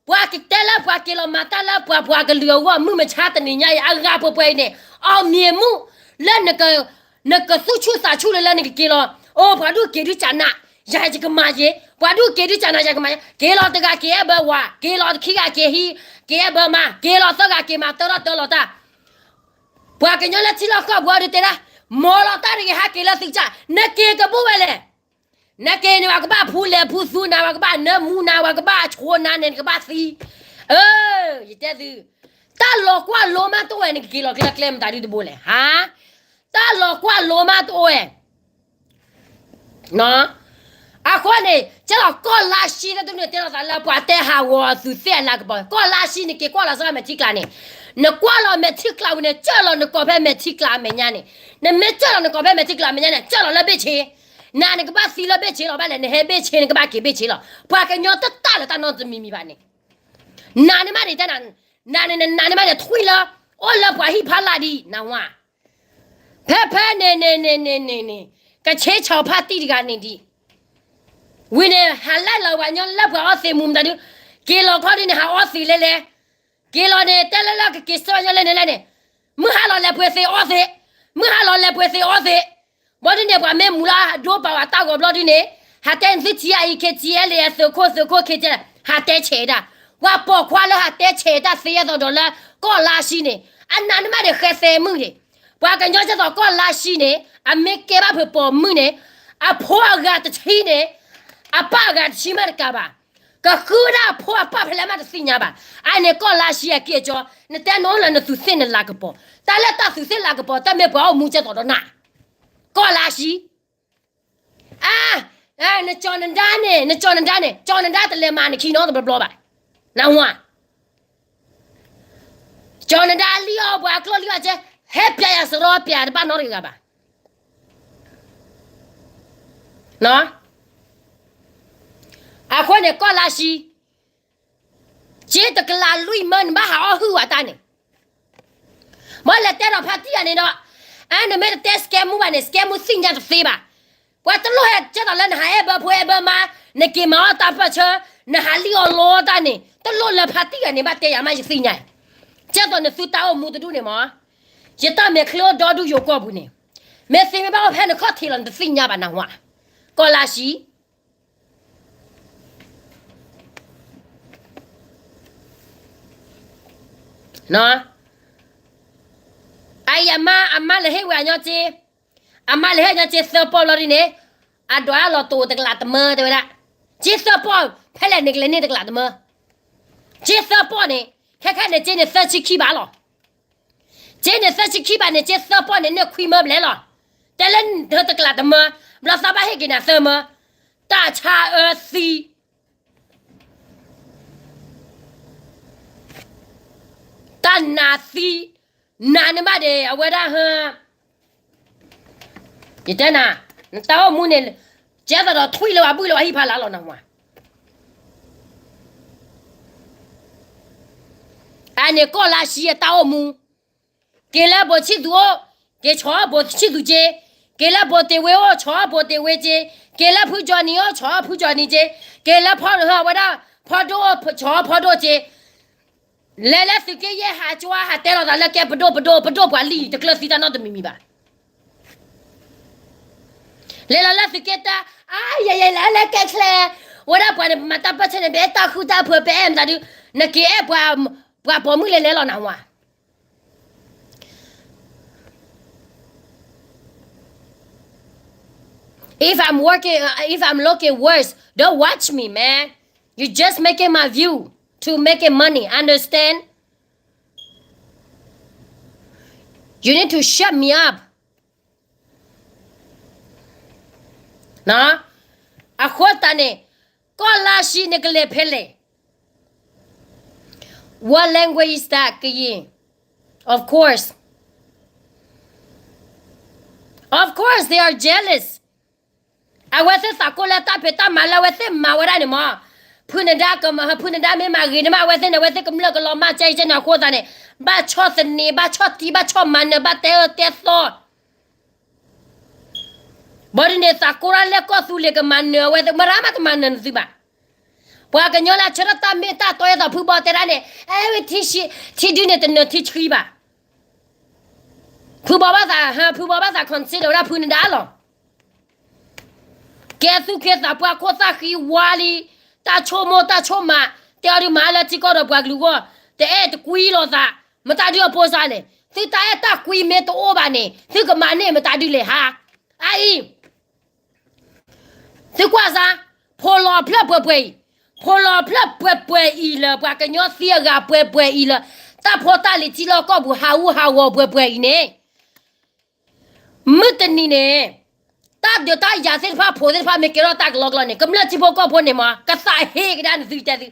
ပှၤကတဲလၢပှၤက့ၤလီၤမၤတၢ်လၢပှၤပှၤကလုာ်အဂီၢ် မုၢ်မဆါတနံၤညါအံၤ အဂၤပှဲၤပှဲၤအံၤန့ၣ်, အီၣ်မ့ၢ်မူ, လၢ နကသူၣ်ဆူၣ်သးဆူၣ်လၢလၢနကက့ၤလီၤ, အိၣ် ပှၤဒူၣ်က့ၤဒုးကနး, ယၤယကမၤယ့ၤ, ပှၤဒူၣ်က့ၤဒုးကနး ယၤကမၤယ့ၤ, က့ၤလီၤတဂၤက့ၤအဲၣ်ဘၢဝၤ, က့ၤလီၤတခံဂၤက့ၤဟံး, က့ၤအဲၣ်ဘၢမါ, က့ၤလီၤသၢဂၤက့ၤမၤတၢထီၣ်တၢလီၤတၢ်, ပှၤကညီလၢထံလီၢ်ကီၢ်ပူၤအံၤဒုးတဲဒၣ်, မ်လီၤတၢ်တဂ့ၤ ဟးက့ၤလၢသုကစၢ်, နက့ၤကဘိဝဲလဲၣ် နက့ၤန့ၣ် ပှၤကဘၣ်ဖူလဲၤဖူသူနၤ, ပှၤကဘၣ်နၢမူနၤ, ပှၤကဘၣ်ဆိနၤန့ၣ် နကဘၣ်သံ, အၢ, ယတဲသု, တၢ်လီၤကွၢ်လိမးတအိၣ်ဝဲ နကက့ၤလီၤကျဲကျဲမတၤဒုတဘိလဲၣ်, ဟါ, တၢ်လီၤကွၢ်လိမးတအိၣ်ဝဲ အဃိန့ၣ် ကဲလီၤကီၢ်လါရှံလၢတန့ၢ်တဲလီၤသးလၢ ပှၤတဲဟးဂီၤအသုးသ့ၣ်အလၤကပီၤ, ကီၢ်လါရှံန့ၣ် က့ၤကွၢ်လီၤစၢၤမဲာ်ထံကျါန့ၣ်, နကွၢ်လီၤမဲာ်ထံကျါဝံၤန့ၣ် ကၢၢ်လီၤနကိာ်ဖဲမဲာ်ထံကျါအမဲာ်ညါန့ၣ်, နမ့ၢ်ကၢၢ်လီၤနကိာ်ဖဲမဲာ်ထံကျါအမဲာ်ညါန့ၣ် ကၢၢ်လီၤလၢဘ့ၣ်ဆ့, နၤနကဘၣ်သံလၢဘ့ၣ်ဆ့လီၤဘၣ်လဲၣ်, နဟဲဘ့ၣ်ဆ့ နကဘၣ်က့ၤဘ့ၣ်ဆ့လီၤ, ပှၤကညီတတၢ်လၢတၢ်နီတမံၤမံၤဘၣ်န့ၣ်, နၤန့ၣ်မးန့ၣ် နၤန့ၣ် နၤန့ၣ်မးန့ၣ် ထွံၣ်လၢ အိၣ်လၢပှၤဟံၣ်ဖးလၢ်ဒံး နဝၤ ဖဲဖဲန့ၣ်န့ၣ်န့ၣ်န့ၣ်န့ၣ် ကဆ့ဆီၣ်ဖါတံၢ်တဂၤန့ၣ်ဒံး, ဝံၤန့ၣ် ဟးလဲလီၤပှၤကညီလၢပှၤအီသံးမူမတၤဒု, က့ၤလီၤခီဒ်န့ၣ် ဟးအီသံးလဲလဲ, က့ၤလီၤန့ၣ် တဲလၢလၢကက့ၤဆၢပှၤကညီလဲန့ၣ်လဲန့ၣ်, မုၢ်ဟါလီၤလဲၤပှ့ၤသံးအီသံး, မုၢ်ဟါလီၤလဲၤပှ့ၤသံးအီသံး, ဘီဒ်န့ၣ် ပှၤမ့ၢ်မူလၢဒိပာ်ဝဲတၢ်ဂီၤဘျီဒ်န့ၣ်, ဟးတဲနသုထံအံၤ ခ့ထံအဲလ့ အသုးခိၣ်သုးခိၣ်ခ့ထံ, ဟးတဲဆဲးဒၣ်, ပှၤပိာ်ခွါလၢဟးတဲဆဲးတၢ်သ့အသိးဒီးလၢ ကီၢ်လါရှံန့ၣ်, အနးန့ၣ်မးန့ၣ် ဃဲသဲမုၣ်န့ၣ်, ပှၤကညီကဲသိးကီၢ်လါရှံန့ၣ် အမ့ၢ်ကဲဘၣ်ဖုးပိာ်မုၣ်န့ၣ်, အဖိအဂၤတဆံန့ၣ်, အပၢ်အဂၤတဆံမးတကးဘၣ်, ကဃုဒၣ်အဖိအပၢ်ဖဲလဲၣ်မးတသ့ၣ်ညါဘၣ်, အန့ၣ်ကီၢ်လါရှံအက့ၢ်အကၠီ, နတဲနီၤလၢနသုးသ့ၣ်နလၤကပီၤ, တၢ်လၢတၢ်သုးသ့ၣ်လၤကပီၤ တၢ်မ့ၢ်ပှၤအိၣ်မူကဲသိးဒီးနၤ, ကီၢ်လါရှံ အါ, နကၠီနဒါန့ၣ် နကၠီနဒါန့ၣ် ကၠီနဒါတလဲၤမၤနခံနီတဘျီဘျီဘၣ်, နဝၤ, ကၠီနဒါလံအီၤ ပှၤအကျိၣ်လံအီၤကဲ, ဟဲပျးယၤစရီပျးတဘၣ်နီတဂၤဘၣ်, အဃိန့ၣ် ကီၢ်လါရှံ က့တကလးလွံၢ်မၢ နဘၣ်ဟးအီၣ်ဟုၣ်ဝဲတၢ်န့ၣ်, ဘၣ်လဲၤတဲဒီးဖါတံၢ်ဂၤန့ၣ်ဒီး, အါ နမ့ၢ်တတဲစကဲမူဘၣ်န့ၣ် စကဲမူသ့ၣ်ညါတသ့ဘၣ်, ပှၤတလိၣ်ဟဲကဲသိးလၢနဟးအဲၣ်ဘၢဖိအဲၣ်ဘၢမါ, နက့ၤမၤအီၣ်တၢ်ပၢၢ်ဆၢ, နဟးလံၣ်အီၣ်လီတၢ်န့ၣ် တလိၣ်လၢဖါတံၢ်ဂၤန့ၣ် ဘၣ်တဲယၤမးယသ့ၣ်ညါ, ကဲသိးနသုတၢ်အိၣ်မူတဒူၣ်န့ၣ်မး, ယတၢ်မဲာ်ချံအိၣ်ဒီဒူၣ်ယိၤကီၢ်ပူၤန့ၣ်, မ့ၢ်သ့မ့ၢ်ဘၣ်အိၣ်ဖဲနခီၣ်ထံးလီၤ နတသ့ၣ်ညါဘၣ် နဝၤ, ကီၢ်လါရှံ အအံၤအမါ အမါလဲၤဟ့ၣ်ဝဲအညီစ့, အမါလဲၤဟ့ၣ်အညီစ့သၢပီၢ်လီၤဒ်န့ၣ်, အဒွးလီၤတိာ်တကလးတမၢတဲဝဲဒၣ်, စ့သၢပီၢ် ဖဲလဲၣ်န့ၣ်ကလဲၤန့ၢ်တကလးတမၢ, စ့သၢပီၢ်န့ၣ် ခဲခဲန့ၣ် စ့န့ၣ်သၢဆံခံဘးလီၤ. စ့န့ၣ်သၢဆံခံဘးန့ၣ် စ့သၢပီၢ်န့ၣ် န့ၢ်ခွံမၢဘျဲၣ်လီၤ. တဲလၢတကလးတမၢ, ဘျီသးဘၣ်ဟ့ၣ်က့ၤနၤသၢမၢ, တၢ်ဆါအၢသံ တၢ်နးသံ, နးန့ၣ်ဘၣ်ဒီး အဝဲဒၣ်ဟၢ, ယတဲနၤ, နတၢ်အိၣ်မူန့ၣ် ကဲသိးဒီးထွံၣ်လၢပှၤဘုၣ်လၢပှၤဟံၣ်ဖးလၢ်လီၤနဟါ. အန့ၣ်ကီၢ်လါရှံအတၢ်အိၣ်မူ, က့ၤလၢဘိးဆံၣ်သူၣ်အိၣ်, က့ၤဆီၣ်ဘိးဆံၣ်သူၣ်က့, က့ၤလၢဘိးတ့ၢ်ဝ့အိၣ် ဆီၣ်ဘိးတ့ၢ်ဝ့က့, က့ၤလၢဖုကၠီနံၤအိၣ် ဆီၣ်ဖုကၠီနံၤက့, က့ၤလၢဖီဝဲဒၣ် ဖီဒိၣ်အိၣ် ဆီၣ်ဖီဒိၣ်က့, လဲၤလၢသုးက့ယဲၢ်ဟးကၠီဟးတဲလီၤသးလၢကဲပဒိၣ်ပဒိၣ် ပဒိၣ်ပှၤလံၣ်တကျၢၢ်သံတၢ်နီတမံၤမံၤဘၣ်. လဲၤလီၤလၢသုးက့တၢ် အါယဲယဲလၢလၢကဲချဲ, ဝဲဒၣ်ပှၤန့ၣ် ပမၤတၢ်ပၢၢ်ဆၢန့ၣ် ပအဲၣ်တၢ်ဃုတၢ်ဖုး ပအဲၣ်မတၤဒု, နက့ၤအဲၣ်ပှၤ, ပှၤပိာ်မုၣ်လဲၤလဲၤလီၤနဟါ. If I'm working, uh, if I'm looking worse, don't watch me, man. You just making my view to making money, understand? You need to shut me up. အဃိသတးန့ၣ် ကီၢ်လါရှံန့ၣ်ကလဲၤဖဲလဲၣ်. What language is that, ကယံာ်? Of course. Of course they are jealous. အဝဲသ့ၣ်သးကိၢ်လၢတၢ်ဖံးတၢ်မၤလၢအဝဲသ့ၣ်မၤဝဲဒၣ်န့ၣ်မး, ဖုနဒါကမၤ, ဖုနဒါမ့ၢ်မၤဂ့ၤန့ၣ်မး အဝဲသ့ၣ်န့ၣ် အဝဲသ့ၣ်ကမျၢၢ်ကလီၤမၢ်ကဲကဲန့ၣ်အဃိသတးန့ၣ် ဘၣ်ဆီၣ်သနံး ဘၣ်ဆီၣ်တံၢ် ဘၣ်ဆီၣ်မၤနၢၤ ဘၣ်တဲအၢတဲသီ ဘၣ်ဒ်န့ၣ် သးကိၢ်တၢ်လၢကီၢ်သူလ့ၤကမၤနၢၤအဝဲသ့ၣ် မတၤမးတမၤနၢၤနသုဘၣ်. ပှၤကညီလၢအဆၢထၢၣ်တၢ်မ့ၢ်တၢ်တီ ယဲသိးဖုဘီတဲဒၣ်န့ၣ် အဲ ထံဒုန့ၣ်တနၢၤထံဆှံဘၣ်. ဖုဘီဘၣ်သး, ဖုဘီဘၣ်သး consider ဝဲဒၣ်ဖုနဒါလီၤ. ကဲသူၣ်က့သးပှၢ်ခိၣ်သၣ်ဃံဝါလံ, တၢ်ဆိကမိၣ်တၢ်ဆိကမး, တဲအီၤဒုးမၤလၢထံကီၢ်ဒီးပှၤကလုာ်အဂီၢ်, တအဲၣ်တကွံလိာ်သး, မတၤဒုးအပိစါလဲၣ်. သုတၢ်အဲၣ်တၢ်ကွံမ့ၢ်တအိၣ်ဘၣ်န့ၣ် သုကမၤန့ၢ်မတၤဒုးလဲၣ်ဟါ. အအံၤ သုကွၢ်စါ, ဖိလီၤဖျၢၣ်ပှဲၤပှဲၤအံၤ, ဖိလီၤဖျၢၣ်ပှဲၤပှဲၤအံၤလၢ ပှၤကညီသံအဂၤပှဲၤပှဲၤအံၤလၢ တၢ်ဖိတၢ်လံၤထံလီၢ်ကီၢ်ပူၤ ဟးဂူာ်ဟးဂီၤပှဲၤပှဲၤအံၤန့ၣ် မုၢ်တနံၤန့ၣ် တၢ်ဒုးတၢ်ယၤသ့ၣ်တဖၣ် ဖိသ့ၣ်တဖၣ်မ့ၢ်ကဲထီၣ်တၢ်ကလီကလီန့ၣ် ကမျၢၢ်ထံဖိကီၢ်ဖိန့ၣ်မ့ၢ် ကသးဟ့ကဒါနသုတဲသု,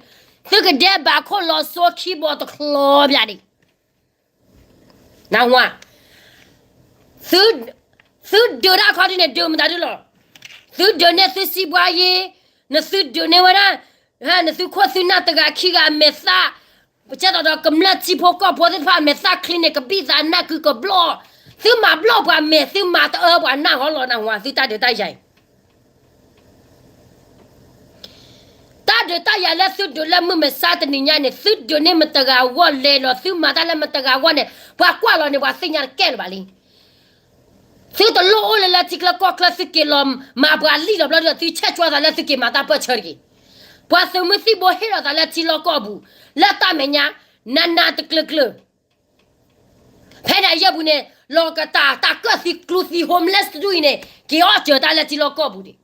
သုကဒဲဘးခိၣ်လီၤစိခံဘီတချီဘၣ်ဒံး နဝါ, သု, သုဒုးတၢ်ခီဒုန့ၣ် ဒုးမတၤဒုလီၤ. သုဒုးန့ၢ်သုစံးဘှါယ့, နသုဒုးန့ၢ်ဝဲဒၣ်, နသုခိၣ်သုနၢ်တဂၤခံဂၤအမဲာ်သၣ်, ကဲသိးဒီးကမျၢၢ်ထံဖိကီၢ်ဖိသ့ၣ်တဖၣ်အမဲာ်သၣ်ချံန့ၣ် ကဘံၣ်သးနၢ်ကုကဘျီၣ်, သုမၤဘျီၣ်ပှၤမဲာ် သုမၤတအၢပှၤနၢ်ဟီလီၤ နဝါ သုတၢ်ဒုးတၢ်ယၤအံၤ တၢ်ဒုးတၢ်ယၤလၢသုဒုးလၢမုၢ်မဆါတနံၤညါန့ၣ် သုဒုးန့ၢ်မတဂၤအဂီၢ်လဲၤလီၤ သုမၤတၢ်လၢမတဂၤအဂီၢ်န့ၣ် ပှၤကွၢ်လီၤန့ၣ် ပှၤသ့ၣ်ညါတကဲလၢၤဘၣ်လံ. သုတလိၣ်အိၣ်လၢလၢထံချၢကီၢ်ချၢ သုက့ၤလီၤမၤပှၤလံၣ်လီၤဘျီဒီး သုဆဲးကွၢ်သးလၢသုက့ၤမၤတၢ်ပၢၢ်ဆၢတဂ့ၤ. ပှၤသုးမုၢ်သံၣ်ဘိဟ့ၣ်လီၤသးလၢထံလီၢ်ကီၢ်ပူၤ လၢတၢ်မဲာ်ညါ နးနးတကျၢၤကျၢၤ ဖဲန့ၣ်အယဲၢ်ပူၤန့ၣ် လီၤကတၢ်တၢ်ကၢၣ်သံကျူသံ homeless တဒူၣ်အံၤန့ၣ် က့ၤအီၣ်စၢၤတၢ်လၢထံလီၢ်ကီၢ်ပူၤဒံး.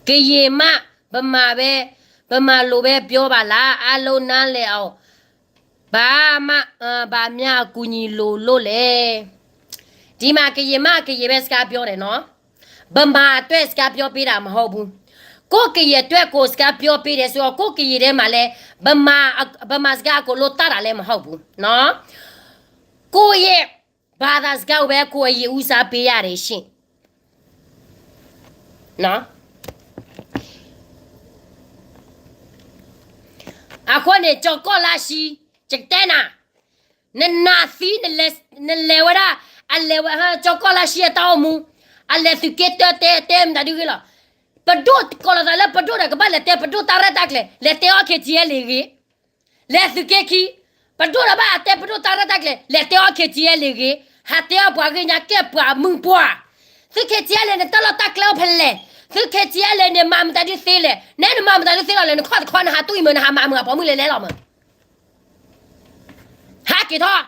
ကယံာ်မး ဗမာပဲ ဗမာလိုပဲပြောပါလား အားလုံးနားလည်အောင် ဘာမှ ဘာများအကူအညီလိုလို့လဲ ဒီမှာ ကရင်မှ ကရင်ပဲ စကားပြောတယ်နော် ဗမာအတွက် စကားပြောပေးတာ မဟုတ်ဘူး ကိုယ့်ကရင်အတွက်ကို စကားပြောပေးတယ်ဆိုတော့ ကိုယ့်ကရင်ထဲမှာလည်း ဗမာ ဗမာစကား အကုန်လုံး တတ်တာလည်း မဟုတ်ဘူးနော် ကိုယ့်ရဲ့ ဘာသာစကားကိုပဲ ကိုယ်အရင်ဦးစားပေးရတယ်ရှင့်နော် အဃိန့ၣ် ကၠီၤကီၢ်လါရှံ ယကတဲနၤ နနာ်သံ နလဲၤဝဲဒၣ် အလဲၤဝဲ ကၠီၤကီၢ်လါရှံအတၢ်အိၣ်မူ အလဲၤသုးက့တၢတဲတဲမတၤဒုဂ့ၤလီၤ ပဒိၣ်ကိးလီၤသးလၢပဒိၣ်ဒီး ကဘၣ်လဲၤတဲပဒိၣ်တၢ်ရဲၣ်တၢ်ကျဲၤ လဲၤတဲအီၣ် KTLA ဂ့ၤ လဲၤသုးက့ခံ ပဒိၣ်ဒီးဘၣ်တဲပဒိၣ်တၢ်ရဲၣ်တၢ်ကျဲၤ လဲၤတဲအီၣ် KTLA ဂ့ၤ ဟးတဲအီၣ်ပှၤဂ့ၢ်ညါ ကဲပှၤမုၢ်ပှၢ် သု KTLA န့ၣ် တၢ်လီၢ်တၢ်ကျဲအိၣ်ဖဲလဲၣ် သု KTLA န့ၣ် မၤမတၤဒုသ့လဲၣ် နဲနမၤမတၤဒုသ့လီၤလဲၣ် နခီၣ်တခီ နဟးတူၢ်အံၤမၢ နဟးမၤမုာ်အပိာ်မုၣ်လဲၤလဲလီၤမၢ ဟးက့ၤထီၣ်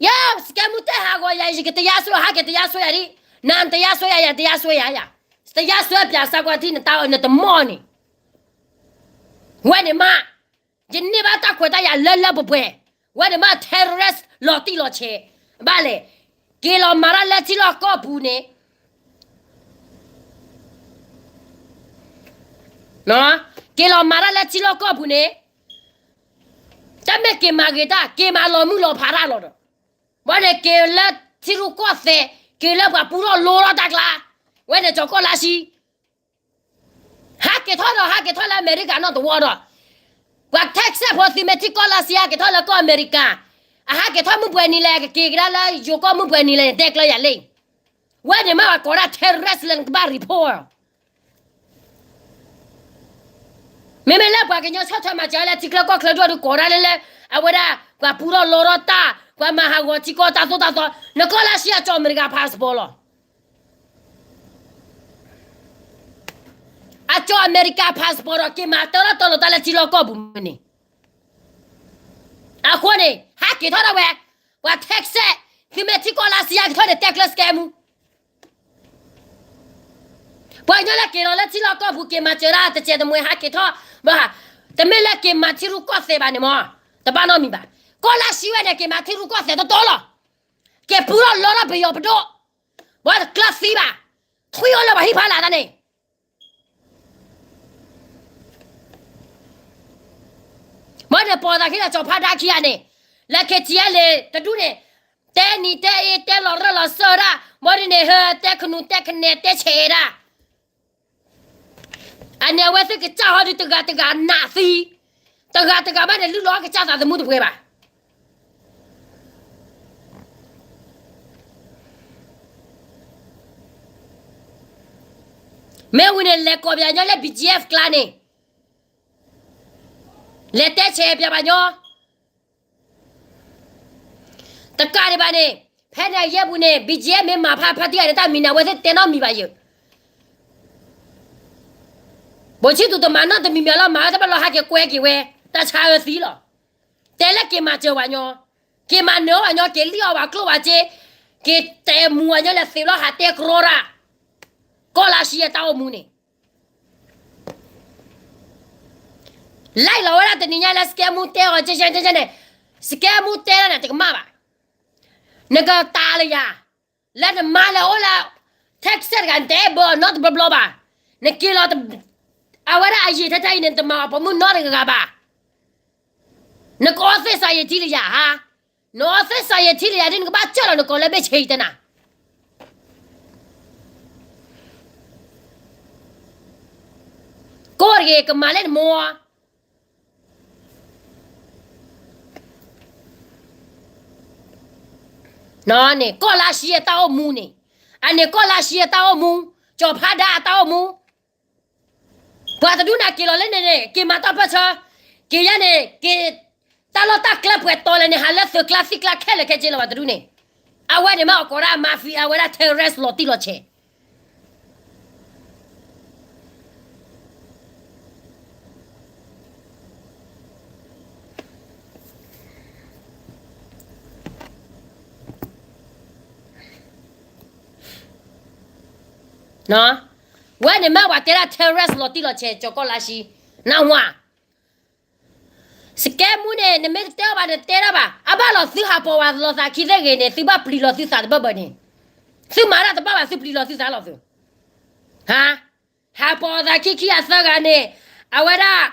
ယဲ စကဲမူတဲဟးဂီၤယၤ ယကတရားစွဲ ဟးက့ၤတရားစွဲယၤဒ် နတရားစွဲယၤ ယတရားစွဲယၤယၤ တရားစွဲ ပြဿနာကွာ ထံၣ်နတၢ်အၢ နတမီၢ်န့ၣ် ဝဲန့ၣ်မး ယန့ၢ်ဘၣ်တၢ်ခွဲးတၢ်ယာ်လၢလၢပှဲၤပှဲၤ ဝဲန့ၣ်မး terrorist လီၤတံၢ်လီၤဆဲး ဘၣ်လဲၣ် က့ၤလီၤမၤတၢ်လၢထံလီၢ်ကီၢ်ပူၤန့ၣ် က့ၤလီၤမၤတၢ်လၢထံလီၢ်ကီၢ်ပူၤန့ၣ် တမ့ၢ်က့ၤမၤဂ့ၤတၢ် က့ၤမၤလီၤမုၢ်လီၤဖးတၢ်လီၤဒီး ဘၣ်န့ၣ်က့ၤလၢထံရူၢ်ကီၢ်သဲး က့ၤလၢပှၤပူထီၣ်လိထီၣ်တၢ်ကျါ ဝဲန့ၣ်ကၠီၤကီၢ်လါဆှံ ဟးက့ၤထီၣ်ဒီး ဟးက့ၤထီၣ်လၢအမဲရကၤနီၣ်တဝီဒီး ပှၤ Texas ဖိ သုမ့ၢ်ထံၣ်ကီၢ်လါဆှံ ဟးက့ၤထီၣ်လၢကီၢ်အမဲရကၤ အဟးက့ၤထီၣ်မုၢ်ပှဲၤနံၤလဲၣ် ကက့ၤကဒါလၢယိၤကီၢ်မုၢ်ပှဲၤနံၤလဲၣ်န့ၣ် တဲကျၢၤယၤလံ ဝဲန့ၣ်မ့ၢ်ပှၤကိးဒၣ် terrorist လၢနကဘၣ် report မ့မ့ၢ်လၢပှၤကညီဆီၣ်ထွဲမၤစၢၤလၢထံချၢကီၢ်ချၢဒိၣ်ဒုးကိးဒၣ်လၢလၢ အဝဲဒၣ် ပှၤပူထီၣ်လိထီၣ်တၢ် ပှၤမၤဟးဂီၤထံကီၢ်တၢ်သိၣ်တၢ်သီ နကီၢ်လါဆှံအကၠီၤအမဲရကၤ passport လီၤ. အကၠီၤအမဲရကၤ passport ဒီး က့ၤမၤတၢထီၣ်တၢလီၤတၢ်လၢထံလီၢ်ကီၢ်ပူၤန့ၣ် အဃိန့ၣ် ဟးက့ၤထီၣ်ဒၣ်ဝဲ ပှၤ Texas သုမ့ၢ်ထံၣ်ကီၢ်လါဆှံ ဟးက့ၤထီၣ်န့ၣ် တဲကျၢၤ scam မူ ပှၤကညီလၢက့ၤလီၤလၢထံလီၢ်ကီၢ်ပူၤ က့ၤမၤစၢၤဒၣ်တစဲးတမှဲ ဟးက့ၤထီၣ် ဘၣ် တမ့ၢ်လၢက့ၤမၤထံရူၢ်ကီၢ်သဲးဘၣ်န့ၣ်မ့ၢ် တဘၣ်နီတမံၤဘၣ်. ကီၢ်လါဆှံဝဲန့ၣ် က့ၤမၤထံရူၢ်ကီၢ်သဲးတတီလီၤ. က့ၤပူထီၣ်လိထီၣ်ပယီၤပဒိၣ် ဘၣ်တကျၢၤသံဘၣ်. ထွံၣ်အိၣ်လၢပှၤဟံၣ်ဖးလာ်တၢ်န့ၣ် ဘၣ်န့ၣ်ပိာ်သးခံဒီးကၠီၤဖးဒါခံဂၤန့ၣ် လၢ KTLA တဒူၣ်န့ၣ် တဲနံၤတဲအ့ တဲလီၤရၢၢ်လီၤစၢၢ်ဒၣ် ဘၣ်ဒ်န့ၣ် ဟဲတဲခနူၤတဲခနဲ တဲဆဲးဒၣ် အန့ၣ်အဝဲသ့ၣ်ကစၢ်ဟီဒုးတဂၤတဂၤနးသံ, တဂၤတဂၤဘၣ်န့ၣ် လုၢ်လီၤကစၢ်သးသမူတပှဲၤဘၣ်. မ့ၢ်ဝံၤန့ၣ် လဲၤကိးပၠးညီလၢ BGF ကျါန့ၣ်, လဲၤတဲဆဲးပၠးဘၣ်ညီ တကးဒံးဘၣ်န့ၣ်, ဖဲန့ၣ်အယဲၢ်ပူၤန့ၣ် BGF မ့ၢ်မၤဖးဖါတံၢ်ဂၤန့ၣ် တၢ်မံၤန့ၣ် အဝဲသ့ၣ်တဲနီတမံၤဘၣ်ယၤ. ဘိၣ်ဆံသူတမၤနီတမံၤမံၤလီၤ, မၤဝဲတဘၣ်လီၤ ဟးက့ၤကွဲက့ၤဝဲ, တၢ်ဆါအၢသံလီၤ. တဲလၢက့ၤမၤစၢၤဝဲညီ, က့ၤမၤနၢၤဝဲညီ, က့ၤလံၣ်အီၣ်ဝဲကျိၣ်ဝဲစ့, က့ၤတဲမူဝဲညီလဲၤသ့လီၤ ဟးတဲကြီတၢ်, ကီၢ်လါၡံအတၢ်အိၣ်မူန့ၣ် လၢလီၤဝဲဒၣ်တနံၤညါလၢ စကဲမူတဲအီၤ ကဲကဲန့ၣ်, စကဲမူတဲဒၣ်န့ၣ် တကမၣ်ဘၣ်. နကတၢ်လၢယၤ, လၢနမါလၢအိၣ်လၢ Texas တဂၤ နတအဲၣ်ဘၢအီၤနီတဘျီဘျီဘၣ်. နက့ၤလီၤ, အဝဲဒၣ်အယံာ်ထဲထဲအံၤန့ၣ် နတမၤအီၤပိာ်မုၣ်နီတဂၤဘၣ်. နကအီသ့ၣ်စီၤယံာ်ထံလၢယၤဧါ, နအီသ့ၣ်စီၤယံာ်ထံလၢယၤဒ်နကဘၣ်စၢၢ်လီၤနကိာ်လၢဘ့ၣ်ဆ့အံၤတနၤ ကိၢ်တဂ့ၤ ကမၤလၢနမိၢ်, န့ၣ်ကီၢ်လါၡံအတၢ်အိၣ်မူန့ၣ်, အန့ၣ်ကီၢ်လါၡံအတၢ်အိၣ်မူ, ကၠီၤဖးဒါအတၢ်အိၣ်မူ, ပှၤတဒူၣ်န့ၣ်က့ၤလီၤလၢန့ၣ်န့ၣ် က့ၤမၤတၢ်ပၢၢ်ဆၢ, က့ၤယဲန့ၣ် က့ၤတၢ်လီၢ်တၢ်ကျဲပှဲၤတီလဲၣ်န့ၣ် ဟးလၢသုးကျါသံကျါခဲလၢာ်ခဲဆ့လီၤ ပှၤတဒူၣ်န့ၣ်, အဝဲန့ၣ်မ့ၢ်အကိးဒၣ် mafia အဝဲဒၣ် terrorist လီၤတံၢ်လီၤဆဲး ဝဲန့ၣ်မ့ၢ်ပှၤတဲဒၣ် terrorist လီၤတံၢ်လီၤဆဲး ကၠီၤကီၢ်လါၡံ, နၢ်ဟူဧါ. စကဲမူန့ၣ် နမ့ၢ်တတဲအီၤဘၣ် နတဲတၢ်ဘၣ်, အဘၣ်လီၤသုဟးပိာ်ဝဲလိာ်သးခံသ့ၣ်ဂ့ၤန့ၣ် သုဘၣ်ပျံၤလီၤသုသးတဘၢၣ်ဘၢၣ်န့ၣ်, သုမၤတၢ်တဘၣ်ဘၣ် သုပျံၤလီၤသုသးလီၤသု ဟးပိာ်သးခံခံဂၤသၢဂၤန့ၣ်, အဝဲဒၣ်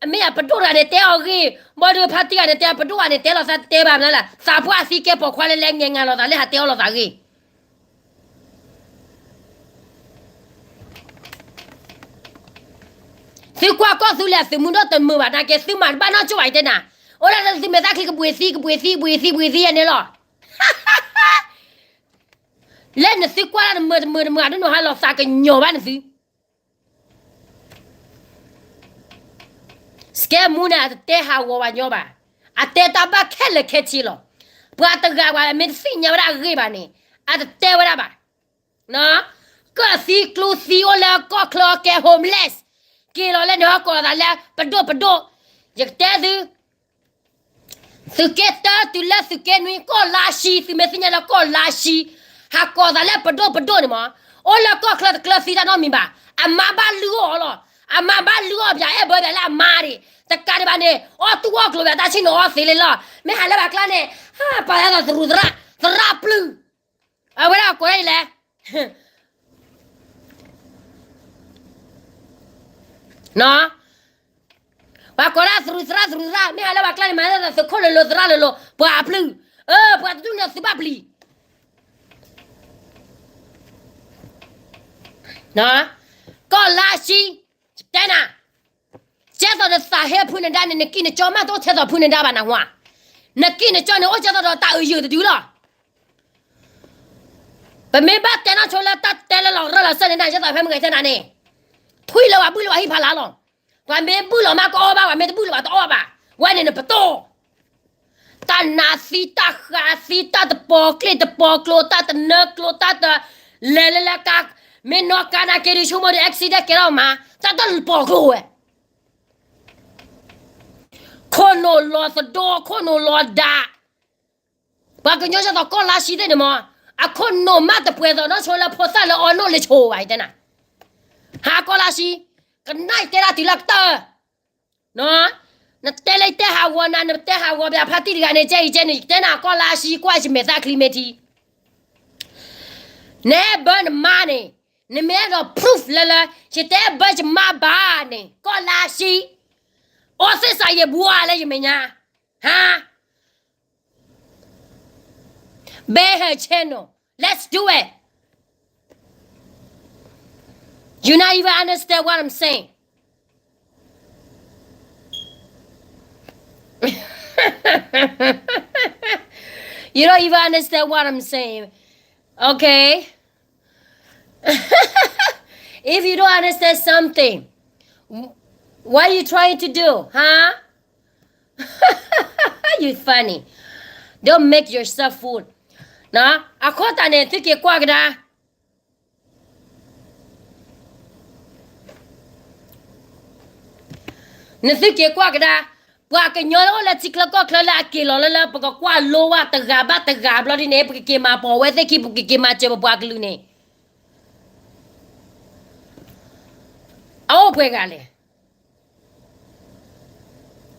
မ့ၢ်အပဒိၣ်တဂၤန့ၣ်တဲအီၤဂ့ၤ, ဘၣ်ဒီးဖါတံၢ်ဂၤန့ၣ် တဲအပဒိၣ်ဂၤန့ၣ်တဲလီၤသးတဲဘၣ်မနုၤလဲၣ်, သးပှၢ်သံကဲပိာ်ခွါလၢလဲၤငဲၤငါလိာ်သးလၢဟးတဲအီၤလိာ်သးဂ့ၤ သုကွၢ်ကီၢ်သူလ့ၤအသုးမုၢ်ဒိၣ်တမုာ်ဘၣ် နာ်က့သုမၤတဘၣ်နီၢ်ကၠိဘၣ်အံၤတဲနၤ, အိၣ်ဒၣ်သုမ့ၢ်သၣ်ချံကဘှံးသံ ကဘှံးသံ ဘှံးသံ ဘှံးသံယဲန့ၣ်လီၤ. လၢနသုကွၢ်ဒၣ်တမုာ်တမုာ်တမုာ် ဒ်နဟးလီၤသးကညီၤဘၣ်နသု စကဲမူန့ၣ် အတတဲဟးဂီၤဘၣ်ညီဘၣ်, အတဲတၢ်ဘၣ်ခဲလၢာ်ခဲဆ့လီၤ. ပှၤတဂၤပှၤမ့ၢ်တသ့ၣ်ညါဝဲဒၣ်အဂ့ၢ်ဘၣ်န့ၣ် အတတဲဝဲဒၣ်ဘၣ်. ကၢၣ်သံကျူသံအိၣ်လၢကီၢ်ချၢကဲ homeless, က့ၤလီၤလၢန့ၣ်ဟီကိးသးလၢပဒိၣ်ပဒိၣ်, ယကတဲသု သုးက့တၢတုၤလၢသုးက့နွံ ကီၢ်လါၡံ သုမ့ၢ်သ့ၣ်ညါလၢကီၢ်လါၡံ ဟးကိးသးလၢပဒိၣ်ပဒိၣ်န့ၣ်မး, အိၣ်လၢကီၢ်ချၢတကျၢၤသံတၢ်နီတမံၤဘၣ်. အမါဘၣ်လုၢ်အီၣ်အီၤလီၤ. အမါဘၣ်လုၢ်အီၣ်ပၠး အဲၣ်ဘၢပၠးလၢအမါဒၣ်, တကးဒံးဘၣ်န့ၣ် အီၣ်တူၢ်အီၣ်ကျိၤပၠး တၢ်ဆံၣ်နီၤအီသံးလံလီၤ. မ့ၢ်ဟးလၢဘၣ်ကျါန့ၣ် ပာ်သးသရူးသရၣ် သရၣ်ပျုၢ် အဝဲဒၣ်ကိးဒ်လဲၣ်. ပှၤကိးဒၣ်သရူးသရၣ်သရူးသရၣ် မ့ၢ်ဟးလၢပှၤကျါန့ၣ် မၤလၢသုးခိၣ်လိၤလိၤသရၣ်လိၤလိၤ ပှၤအပျုၢ်, ပှၤတဒူၣ်န့ၣ်သုဘၣ်ပျံၤ ကီၢ်လါဆှံ, တဲနၤ, ကဲသိးနသးဟ့ဖုနဒါန့ၣ် နကံၢ်နကၠီမးတအိၣ်ထဲသိးဖုနဒါဘၣ်နဟါ, နကံၢ်နကၠီန့ၣ်အိၣ်ကဲသိးဒီးတၢ်အုးယုာ်တဒုလီၤ. ပမ့ၢ်ဘၣ်တဲနီၣ်ဆိလၢတၢ်တဲလၢလီၤရၢၢ်လီၤစၢၢ်န့ၣ် နကဲသိးဖဲမုၢ်ဂဲၤထဲနၤန့ၣ်, ထွံၣ်လၢပှၤဘုၣ်လၢပှၤဟံၣ်ဖးလါလီၤ. ပှၤမ့ၢ်ဘုၣ်လီၤမးကအီၣ်ဘၣ်, ပှၤမ့ၢ်တဘုၣ်လီၤဘၣ်တအီၣ်ဘၣ်. ဝဲန့ၣ်နပတီၢ် တၢ်နးသံတၢ်ဃးသံတၢ်တပီၤကျ့ၣ်တပီၤကျိ တၢ်တနၢကျိ တၢ်တလဲၤလၢလၢကါ, မ့ၢ်နီၢ်ကါနာ်က့ဒုးဆိကမိၣ်ဒီး accident ကဲထီၣ်မး, တၢ်တၢ်တပီၤကျိဝဲ ခိၣ်နူာ်လီၤသဒိ ခိၣ်နူာ်လီၤဒး, ပှၤကညီကဲသိးကီၢ်လါဆှံသ့ၣ်န့ၣ်မး, အခိၣ်နူာ်မးတပှဲၤသိးနီၢ်ဆိလၢဖိသၣ်လၢအီၣ်နီၣ်လၢဆိဘၣ် ယတဲနၤ, ဟးကီၢ်လါဆှံ, ကနၣ်ယတဲဒၣ်တုၤလၢကတၢၢ် နတဲလၢယတဲဟးဂီၤနၤ နတဲဟးဂီၤပှၤဖါတံၢ်တဂၤန့ၣ် ကဲအံၤကဲန့ၣ် ယတဲနၤကီၢ်လါဆှံကွၢ်ယမဲာ်သၣ်ချံမ့ၢ်ထံ, နအဲၣ်ဘၢနမါန့ၣ်, နမ့ၢ်အဲၣ်ဒိး proof လၢလၢ ယတအဲၣ်ဘၢယမါဘၣ်န့ၣ် ကီၢ်လါဆှံ, အီသ့ၣ်စးယဲၢ်ဘှါလၢယမဲာ်ညါ, ဟါ Ban her channel. Let's do it. You not even understand what I'm saying. You don't even understand what I'm saying. Okay? If you don't understand something, wh- what are you trying to do, huh? You funny. Don't make yourself fool. အဃိသတးန့ၣ် သုက့ၤကွၢ်ကဒါ နသုက့ၤကွၢ်ကဒါ, ပှၤကညီလၢအိၣ်လၢထံချၢကီၢ်ချၢလၢအက့ၤလီၤလၢလၢ ပကကွၢ်လိဝဲတဂၤဘၣ်တဂၤဘျီဒ်န့ၣ် ပကက့ၤမၤပိာ်ဝဲသ့ၣ်ခံ ပကက့ၤမၤစၢၤပပှၤကလုာ်န့ၣ် အအိၣ်ပှဲၤဂၤလဲၣ်.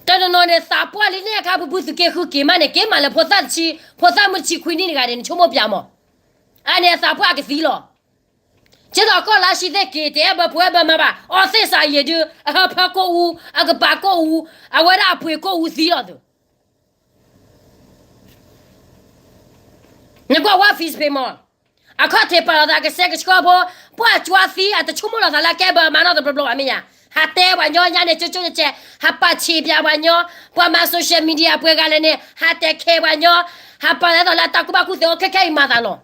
တနီၤနီၤန့ၣ် သးပှၢ်လံန့ၣ်အခါ ပပုၢ်သုးက့ဃုက့ၤမးန့ၣ် က့ၤမးလၢဖိသၣ်တဆံ, ဖိသၣ်မုၣ်တဆံခွံနံၣ်တဂၤန့ၣ် နဆိကမိၣ်ပၠးမး, အန့ၣ်အသးပှၢ်အကသံလီၤ. ကဲသိးကီၢ်လါဆှံသ့ၣ်က့ၤ တအဲၣ်ဘၢဖိအဲၣ်ဘၢမါဘၣ်, အီသ့ၣ်စးယဲၢ်ဒုး အဟၢဖၢကိၣ်အူ, အကပၤကိၣ်အူ, အဝဲဒၣ်အပှ့ၤကိၣ်အူသံလီၤသုး နကွၢ်ဝဲ Facebook မး, အခီၣ်ထံးပာ်လီၤသးကစဲကဆှီဖိ, ပှၤကွၢ်သံအတဆိကမိၣ်လီၤသးလၢကဲဘၢမါနီတဘျီဘျီဘၣ်မ့ၢ်ဧါ, ဟးတဲပှၤညီညါန့ၣ် ကၠိကၠိကဲကဲ, ဟးပာ်ဆံးပၠးပှၤညီ, ပှၤမၤ social media အပှဲၤဂၤလဲၣ်န့ၣ် ဟးတဲခဲပှၤညီ, ဟးပာ်လီၤသးလၢတၢ်ကူၣ်ဘၣ်ကူၣ်သ့အိၣ်ခဲခဲအံၤမၤသးလီၤ.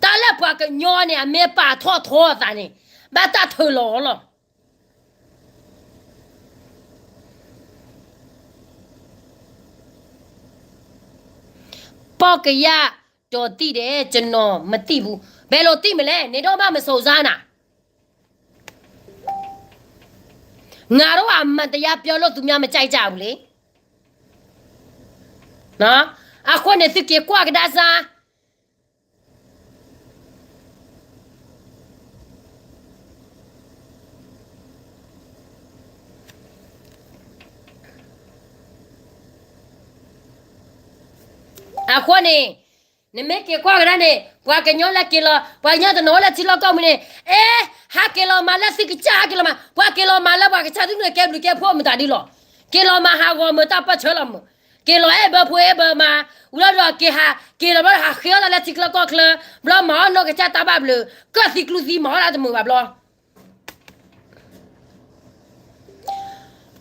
တၢ်လၢပှၤကညီန့ၣ် အမ့ၢ်ပာ်ထီၣ်ထီအသးန့ၣ် ဘၣ်တၢ်ထုးလီၤလီၤ ပီၢ်ကယၢ် တော်သင့်တယ်, ကျွန်တော် မသိဘူး. ဘယ်လိုသိမလဲ, နင်တို့မှ မစုံစမ်းတာ. ငါတို့က အမှန်တရား ပြောလို့ သူများ မကြိုက်ကြဘူးလေ. အဃိန့ၣ် သုက့ၤကွၢ်ကဒါစၢ် အဃိန့ၣ် နမ့ၢ်က့ၤကွၢ်ကဒါန့ၣ် ပှၤကညီလၢက့ၤလီၤ, ပှၤကညီတနီၤအိၣ်လၢထံလီၢ်ကီၢ်ပူၤန့ၣ်, အဲ, ဟးက့ၤလီၤမးလၢသုကစၢ် ဟးက့ၤလီၤမး, ပှၤက့ၤလီၤမးလၢပှၤကစၢ်သုန့ၣ် ကဲဘျုးကဲဖှိၣ်မတၤဒုလီၤ. က့ၤလီၤမးဟးဂီၤမုာ်တၢ်ပၢၢ်ဆၢလီၤမး, က့ၤလီၤအဲၣ်ဘၢဖိအဲၣ်ဘၢမါ, ဝံၤလီၤဒီးက့ၤဟး, က့ၤလီၤဘျီဟးဃ့အီၣ်တၢ်လၢထံချၢကီၢ်ချၢ, ဘျီမၤအီၣ်နီၢ်ကစၢ်တၢ်ဘၣ်ဘျုး, ကၢၢ်သံကျူသံမၤအီၣ်တၢ်တမုာ်ဘၣ်ဘျီ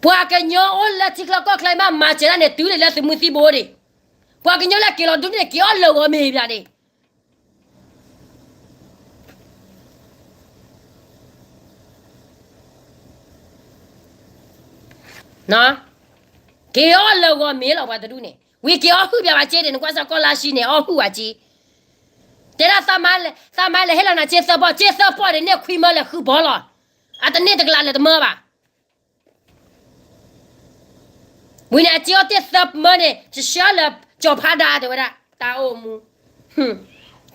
ပှၤကညီအိၣ်လၢထံချၢကီၢ်ချၢမး မၤစၢၤတၢ်န့ၣ် တုၤဒၣ်လၢသုးမုၢ်သံၣ်ဘိဒံး, ပှၤကညီလၢက့ၤလီၤဒုန့ၣ် က့ၤအီၣ်လၢာ်ဂီၤမ့ၢ်ဘၣ်ဒံး က့ၤအီၣ်လၢာ်ဂီၤမ့ၢ်လီၤ ပှၤတဒူၣ်န့ၣ်, ဝံၤက့ၤအီၣ်ဟုၣ်ပၠးဝဲက့ဒံး နကွၢ်စၢ်ကီၢ်လါဆှံန့ၣ် အီၣ်ဟုၣ်ဝဲက့, တဲဒၣ်သးမါလဲၤဟ့ၣ်လီၤနၤက့သၢပီၢ်, က့သၢပီၢ်န့ၣ် န့ၢ်ခွံမၢလဲၤဃုဘီလီၤ, အတန့ၢ်တကလးလဲၤတမၢဘၣ် ဝံၤန့ၣ် အက့အီၣ်တ့ၢ်သၢမၢန့ၣ် ကဆှၢလၢကၠီၤဖးဒါတဲဝဲဒၣ် တၢ်အိၣ်မူ,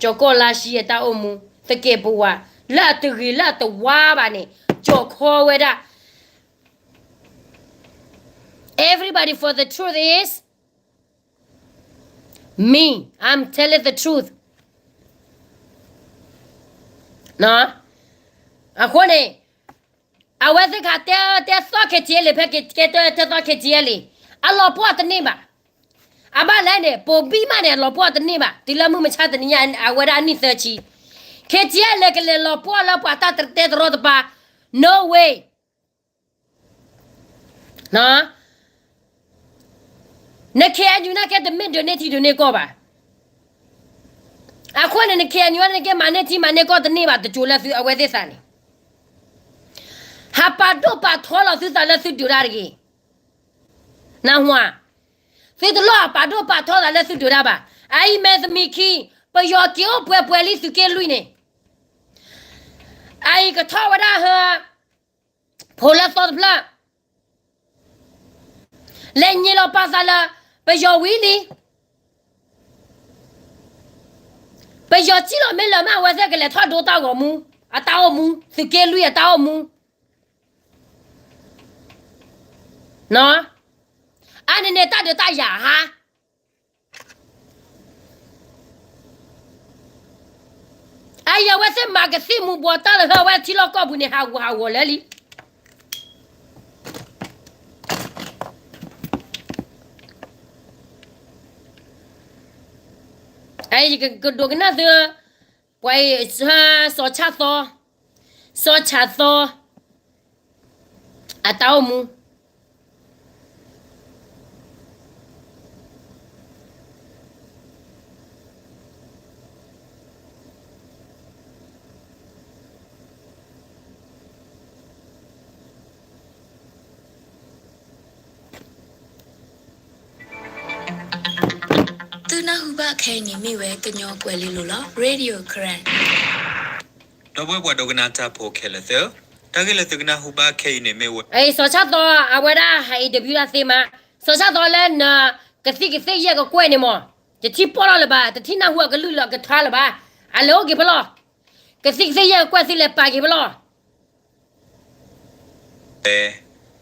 ကၠီၤကီၢ်လါဆှံအတၢ်အိၣ်မူ, သကဲးပဝး, လၢအတဂ့ၤလၢအတဝါဘၣ်န့ၣ်, ကၠီၤခီဝဲဒၣ် Everybody for the truth is me. I'm telling the truth. အဃိန့ၣ် အဝဲသ့ၣ်ခါတဲတဲသီၣ် K T L ဖဲကဲတဲတဲသီၣ် K T L အလီၤပှီၢ်တန့ၢ်ဘၣ်. အဘၣ်လဲၣ်န့ၣ် ပိာ်ဘံၣ်မးန့ၣ် အလီၤပှီၢ်တန့ၢ်ဘၣ်. တုၤလၢမုၢ်မဆါတနံၤညါ အဝဲဒၣ်အနံၣ်သၢဆံ K T L ကလဲၤလီၤပှီၢ်လၢပှၤတၢ်တဲတရီတပါ no way. န K N U န့ၣ်ကဲတမ့ၢ်ဒုးန့ၢ်ထံဒုးန့ၢ်ကီၢ်ဘၣ်. အဃိန့ၣ် န K N U န့ၣ်ကဲမၤန့ၢ်ထံမၤန့ၢ်ကီၢ်တန့ၢ်ဘၣ် တစိၤလၢသုအဝဲသ့ၣ်သးန့ၣ် ဟးပာ်ဒိၣ်ပာ်ထီလီၤသုသးလၢသုဒုးတၢ်တဂ့ၤ. နၢ်ဟူဧါ. သုတလိၣ်ဟးပာ်ဒိၣ်ပာ်ထီသးလၢသုဒုးတၢ်ဘၣ်. အအံၤမ့ၢ်တမံၤခံ ပယီၤက့ၤအိၣ်ပှဲၤပှဲၤလံသုးက့လွံၢ်န့ၣ် အအံၤကထီၣ်ဝဲဒၣ်ဟၢ ဖိလၢသီတဖျၢၣ် လဲၤညံးလီၤပာ်သးလၢ ပယီၤဝံၤလံ. ပယီၤစံၣ်လီၤမ့ၢ်လၢမ့ၢ်အဝဲသ့ၣ်ကလဲၤထီၣ်ဒိတၢ်ဂီၤမူ အတၢ်အိၣ်မူ သုးက့လွံၢ်အတၢ်အိၣ်မူ အန့ၣ်န့ၣ်တၢ်ဒုးတၢ်ယၤဟါ အအံၤအဝဲသ့ၣ်မၤကသံၣ်မူၤဘှီးတၢ်လၢဟၢဝဲထံလီၢ်ကီၢ်ပူၤန့ၣ် ဟးဂူာ်ဟးဂီၤလၢာ်လံ. အံၤယကဒိကနၣ်သု ပှၤအံၤ စီၤဆၣ်သီ စီၤဆၣ်သီ အတၢ်အိၣ်မူ သုနၢ်ဟူဘၣ်ခဲအံၤန့ၣ်မ့ၢ်ဝဲကညီကွဲၤလ့လိၤလီၤ Radio Karen. ဒီပုၢ်ဝဲၢ်ပှၤဒိကနၣ်တၢ်ဖိခဲလၢာ်သ့ၣ်ဧၢ, တၢ်ဂ့ၢ်လၢသုကနၢ်ဟူဘၣ်ခဲအံၤန့ၣ်မ့ၢ်ဝဲ စီၤဆၣ်သီ အဝဲဒၣ်ဟး interview တၢ်သ့မး, စီၤဆၣ်သီလၢန ကသံၣ်ကသ့ၣ်ယဲၢ်ကကွဲၢ်န့ၣ်မး, တထံၣ်ပီၢ်ထီၣ်လၢၤဘၣ်, တထံၣ်နၢ်ဟူအကလုၢ်လၢအကထါလၢၤဘၣ်, အလဲၤအိၣ်က့ၤဖဲလဲၣ်, ကသံၣ်ကသ့ၣ်ယဲၢ်ကကွဲၢ်သုလဲၤပာ်က့ၤဖဲလဲၣ်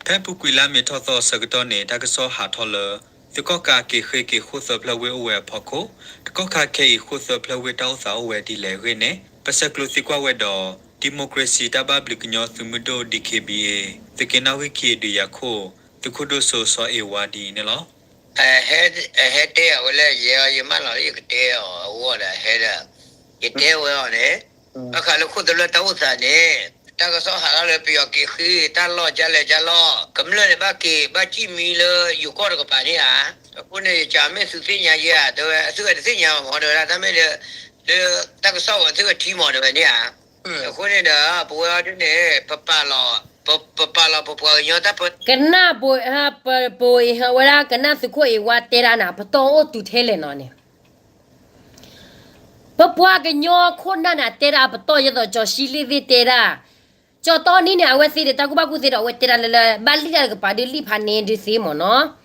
ဖဲအပူၤကွံာ်လါမ့ၤထီၣ်သီအဆၢကတီၢ်န့ၣ် တၢ်ကစီၣ်ဟးထီၣ်လၢ သုးကီၣ်ကးက့ၤဃ့က့ၤဃိၣ်သၢဖျၢၣ်ဝ့ၢ်အိၣ်ဝဲအဖီခိၣ်, တကီၢ်ခါခဲအံၤဃိၣ်သၢဖျၢၣ်ဝ့ၢ်တၢ်အိၣ်သးအိၣ်ဝဲဒ်လဲၣ်အဂ့ၢ်န့ၣ် ပဆဲးကျိးသံကွၢ်ဝဲဒီး democracy တၢ်ဘၣ်ဘျုးကညီသုးမုၢ်ဒိၣ် DKBA သုးက့နီၣ်ဂံၢ်ခံအဒုးယၤခိၣ် သုးခိၣ်ဒိၣ်စိစီၤအ့ဝါဒ်အံၤန့ၣ်လီၤ. အဟဲတဲအီၤဝဲလၢယဲ ယမၢလီၤလၢယကတဲအီၤအဂီၢ်ဒီး ဟဲဒီး ယတဲဝဲအီၤန့ၣ် ဘၣ်ဃးလၢခိၣ်သၢဖျၢၣ်တၢ်အိၣ်သးန့ၣ် တၢ်ကစီၣ်ဟးထီၣ်လၢပယီၤက့ၤဃ့တၢ်လီၢ်ကလဲၣ်ကလီၢ် ကမျၢၢ်န့ၣ် ဘၣ်က့ၤဘၣ်စံၣ်မံလၢယိၤကီၢ်တကပၤန့ၣ်ဧါ. အဃိန့ၣ် ယကမ့ၢ်သုသ့ၣ်ညါယဲဧါ တဲဝဲ သုဝဲတသ့ၣ်ညါဘၣ်မး တဲဝဲဒၣ် တၢ်မ့ၢ်လၢ လၢတၢ်ကစီၣ်ဝဲသုဝဲထံမး တဲဝဲန့ၣ်ဧါ. အဃိန့ၣ်ဒီး ပဝဲအီၤဒ်န့ၣ် ပပာ်လီၤ ပပာ်လီၤပပှၤကညီတၢ်ပ ကနၣ် ပဝဲဒၣ်ကနၣ်သုးခိၣ်အ့ဝါတဲဒၣ်န့ၣ် ပတီၢ်အိၣ်တုၤထဲလဲၣ်နီၤန့ၣ် ပပှၤကညီခိၣ်နၢ်န့ၣ် အတဲဒၣ်ပတီၢ်ယဲသိးကၠီၤၡံလ့ၣ်သ့ၣ်တဲဒၣ်, ကၠီၤတီနံန့ၣ် အဝဲသ့ၣ်ဒီးတၢ်ကူၣ်ဘၣ်ကူၣ်သ့ဒီး အဝဲတဲဒၣ်လၢလၢ ဘၣ်လံၣ်တၢ်တကပၤဒုးလံၣ်ဖးန့ၣ်ဒုးသ့မးနီၤ.